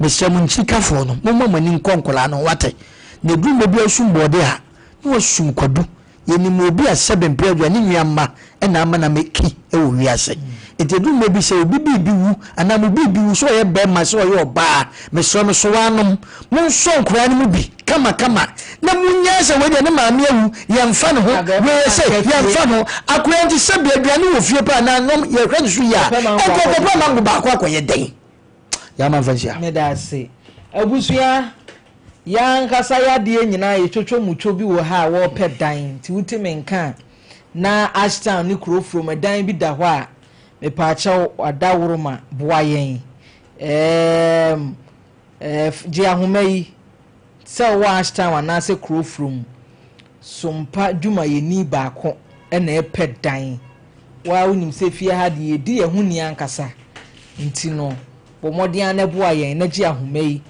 mesrɛ mo, nkyirikafoɔ no, momma mo ani nkɔ nkɔlaa no ho wate. Na ɛduru mmerɛ bi a wosum bɔɔde a na wasum kwadu. Yɛnim obi a sɛbe mprɛ adua ne nua mma na ama no amɛki wɔ wiase. Nti ɛduru mmerɛ bi sɛ obi biribi wu anaa mo biribi wu, sɛ ɔyɛ bɛrima sɛ ɔyɛ ɔbaa, mesrɛ mo so wanom monsɔ nkoraa no mu bi kama kama na monyaa sɛ wei deɛ ne maame awu yɛmfa ne ho, wei yɛ sɛ yɛmfa ne ho. Akoraa nti sɛbe aduane wɔ fie paa na nom yɛhwɛ ne so yie a ɛnka ɔkɔpɛ mango baako akɔyɛ dɛn? Yɛama mfa nhyia. Meda ase. Abusua, yɛn ankasa yadeɛ nyinaa yɛtwotwo mutwo bi wɔ ha a wɔrepɛ dan nti wotumi nka a na Ashtown ne kuro furom ɛdan bi da hɔ a mepaakyɛw adaworoma boa yɛn ɛɛm ɛɛ gye ahoma yi sɛ wɔ Ashtown anaasɛ kuro furom sompa dwumayɛni baako ɛna ɛpɛ dan. Waa, wonim sɛ fie ha deɛ yɛdi yɛn ho ni ankasa nti no bɔ mmɔden a na boa yɛn na gye ahoma yi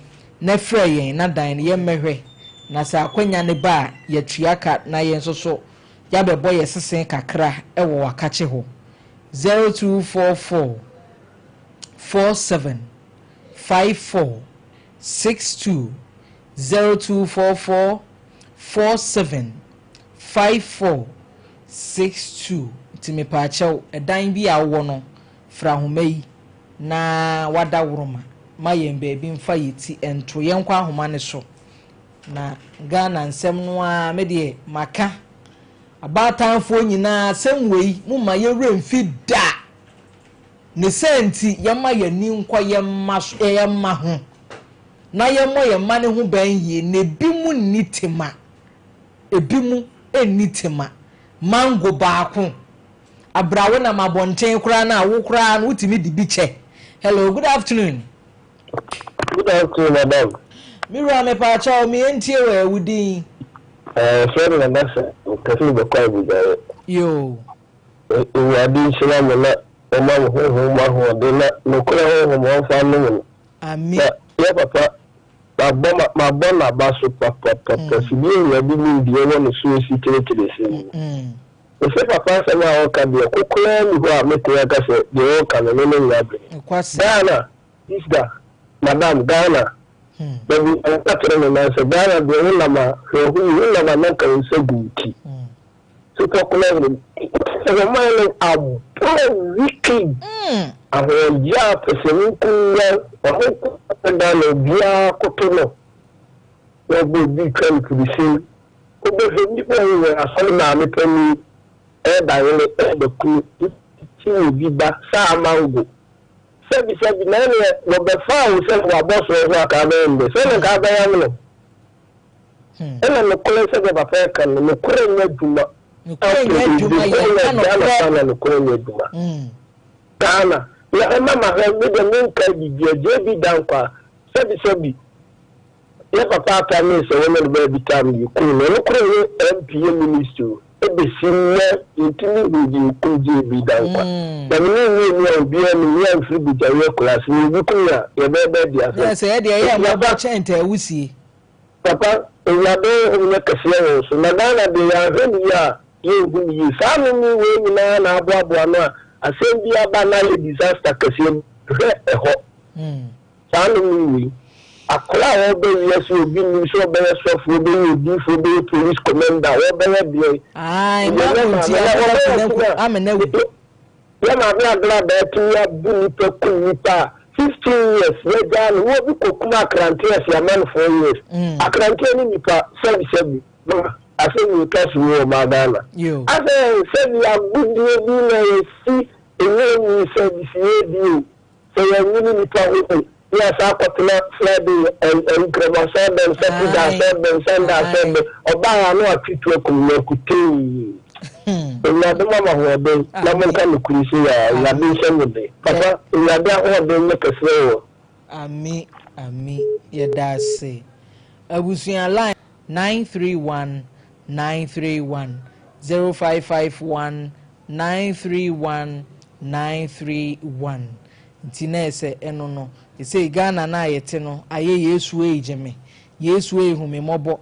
na frɛ yɛn na dan no yɛmmɛhwɛ na sɛ akwanya ne ba a yɛtua ka na yɛn nso so yɛabɛbɔ yɛ sesen kakra ɛwɔ wakakye hɔ. 0244 47 54 62. 0244 47 54 62. Nti mepaakyɛw, ɛdan bi a wowɔ no, fra ahoma yi na wada woroma ma yɛn baabi mfa yɛ ti nto. Yɛnkɔ ahoma no so na Ghana nsɛm no ara me deɛ maka. Abaatanfoɔ nyinaa asɛm wei momma yɛwerɛ mfi da. Ne saa nti yɛma yɛn ani nkɔ yɛn mma so, yɛn mma ho na yɛmmɔ yɛn mma no ho ban yie na ebi mu nni tema. Ebi mu nni tema. Mango baako abra wo nam abɔnten koraa no a wo koraa no wotumi de bi kyɛ. Hello, good afternoon. Good afternoon, madam. Me wura mepaakyɛw me yɛntie wɔ ɛ wo din. Ɛɛ fɛ me nana sɛ kɛse bɛkɔ abugyare. Yoo. Awurade nhyira mo na ɔma mo honhom mu ahoɔden na nokorɛ honhom ɔmfa nnom no. Amen. Na yɛ papa mabɔ mabɔ n'aba so papapapa sibie Awurade nim deɛ ɛwɔ ne so esi kyerɛkyerɛ sɛm mu. Mese papa asɛm a ɔka deɛ kokoraa nni hɔ a mɛtumi aka sɛ deɛ ɔka no me ne nyɛ adwene. Ghana sister madam Ghana dabi meka kyerɛ me man sɛ Ghana deɛ wo nam a hwɛ ho yie wo nam a na nka wo nsa gu wo ti. Supɔkulɛri ɔman no aboro wicked ahoɔyɛ a pɛsɛmenkominya ɔno nko ara Ghana obiara koto no na ɔbɔ obi twa no pirisin wobɛhwɛ nnipa a wɔwɔ asɔre maame panin ɛɛba yere ɛɛba kunu ti wɔ bi ba saa amango sɛbi sɛbi na ɛneɛ wɔbɛfaa wo sɛ wabɔ soɔ so akaa bɛyɛ ndɛ sɛ na nka abɛyam no. Ɛna nokorɛ sɛdeɛ papa ɛka no nokorɛ nyɛ adwuma. Nokorɛ nyɛ adwuma yɛnka nokorɛ. Ghana paa na nokorɛ nyɛ adwuma. Ghana na ɛma ma hwɛ me deɛ menkae biribiara JB Dankwah sɛbi sɛbi yɛ papa ata ne sɛ wɔnyɛ no baabi tam yɛ kum no ɔno koraa nyɛ MP yɛ minister o ɛbɛsi nnɛ yɛntumi hu deɛ ɔkum JB Dankwah na me ne mmienu a obiara nim yɛ amfiri Bugyawe akuraase na obi kum yɛ a yɛbɛyɛ bɛɛ de asɛm. Sɛ yɛdeɛ ɛyɛ mmɔbɔ kyɛn ntawusie. Papa, Awurade honhom nyɛ kɛseɛ wɔ wo so. Na Ghana deɛ yɛanhwɛ no yie a yɛnhu no yie. Saa nnome wei nyinaa na aboaboa ano a asɛm bi aba na ayɛ disaster kɛseɛ bi. Hwɛ ɛhɔ. Saa nnome wei. Akwadaa a ɔreba wiase a obi nnim sɛ ɔbɛyɛ sɔfo, ɔbɛyɛ odiyifo, ɔbɛyɛ police commander, ɔbɛyɛ deɛn. Ae, Deɛ mma nyɛ mo maame nti na abɛda ɔbɛyɛ funu amena wu. Yɛ maame Agrada atumi abu nipa kum nipa a 15 years yagyaa no na obi kɔ kum akranteɛ asi ama no 4 years akranteɛ ne nipa sɛbi sɛbi ma asɛm wei ka si wɔ ɔmaa Ghana asɛ sɛbi agodie bi na yɛsi ɛnyɛ nyi sɛbi si yɛdi o sɛ yɛnwene nipa ho o ne asa akɔtena Friday nkramo asɔɔdɛm Saturday asɔɔdɛm Sunday asɔɔdɛm ɔbaa yɛ ano atwe tu akum no akutee Awurade ma mo ahoɔden na monka nokore sei a Awurade nhyɛ mo den papa Awurade ahoɔden nyɛ kɛseɛ wɔ. Ami ami yɛdase abusua line 931 931 0551 931 931 nti na ɛsɛ ɛno no sesei Ghana no a yɛte no ayɛ Yesu ei gye me Yesu ei hu me mmɔbɔ.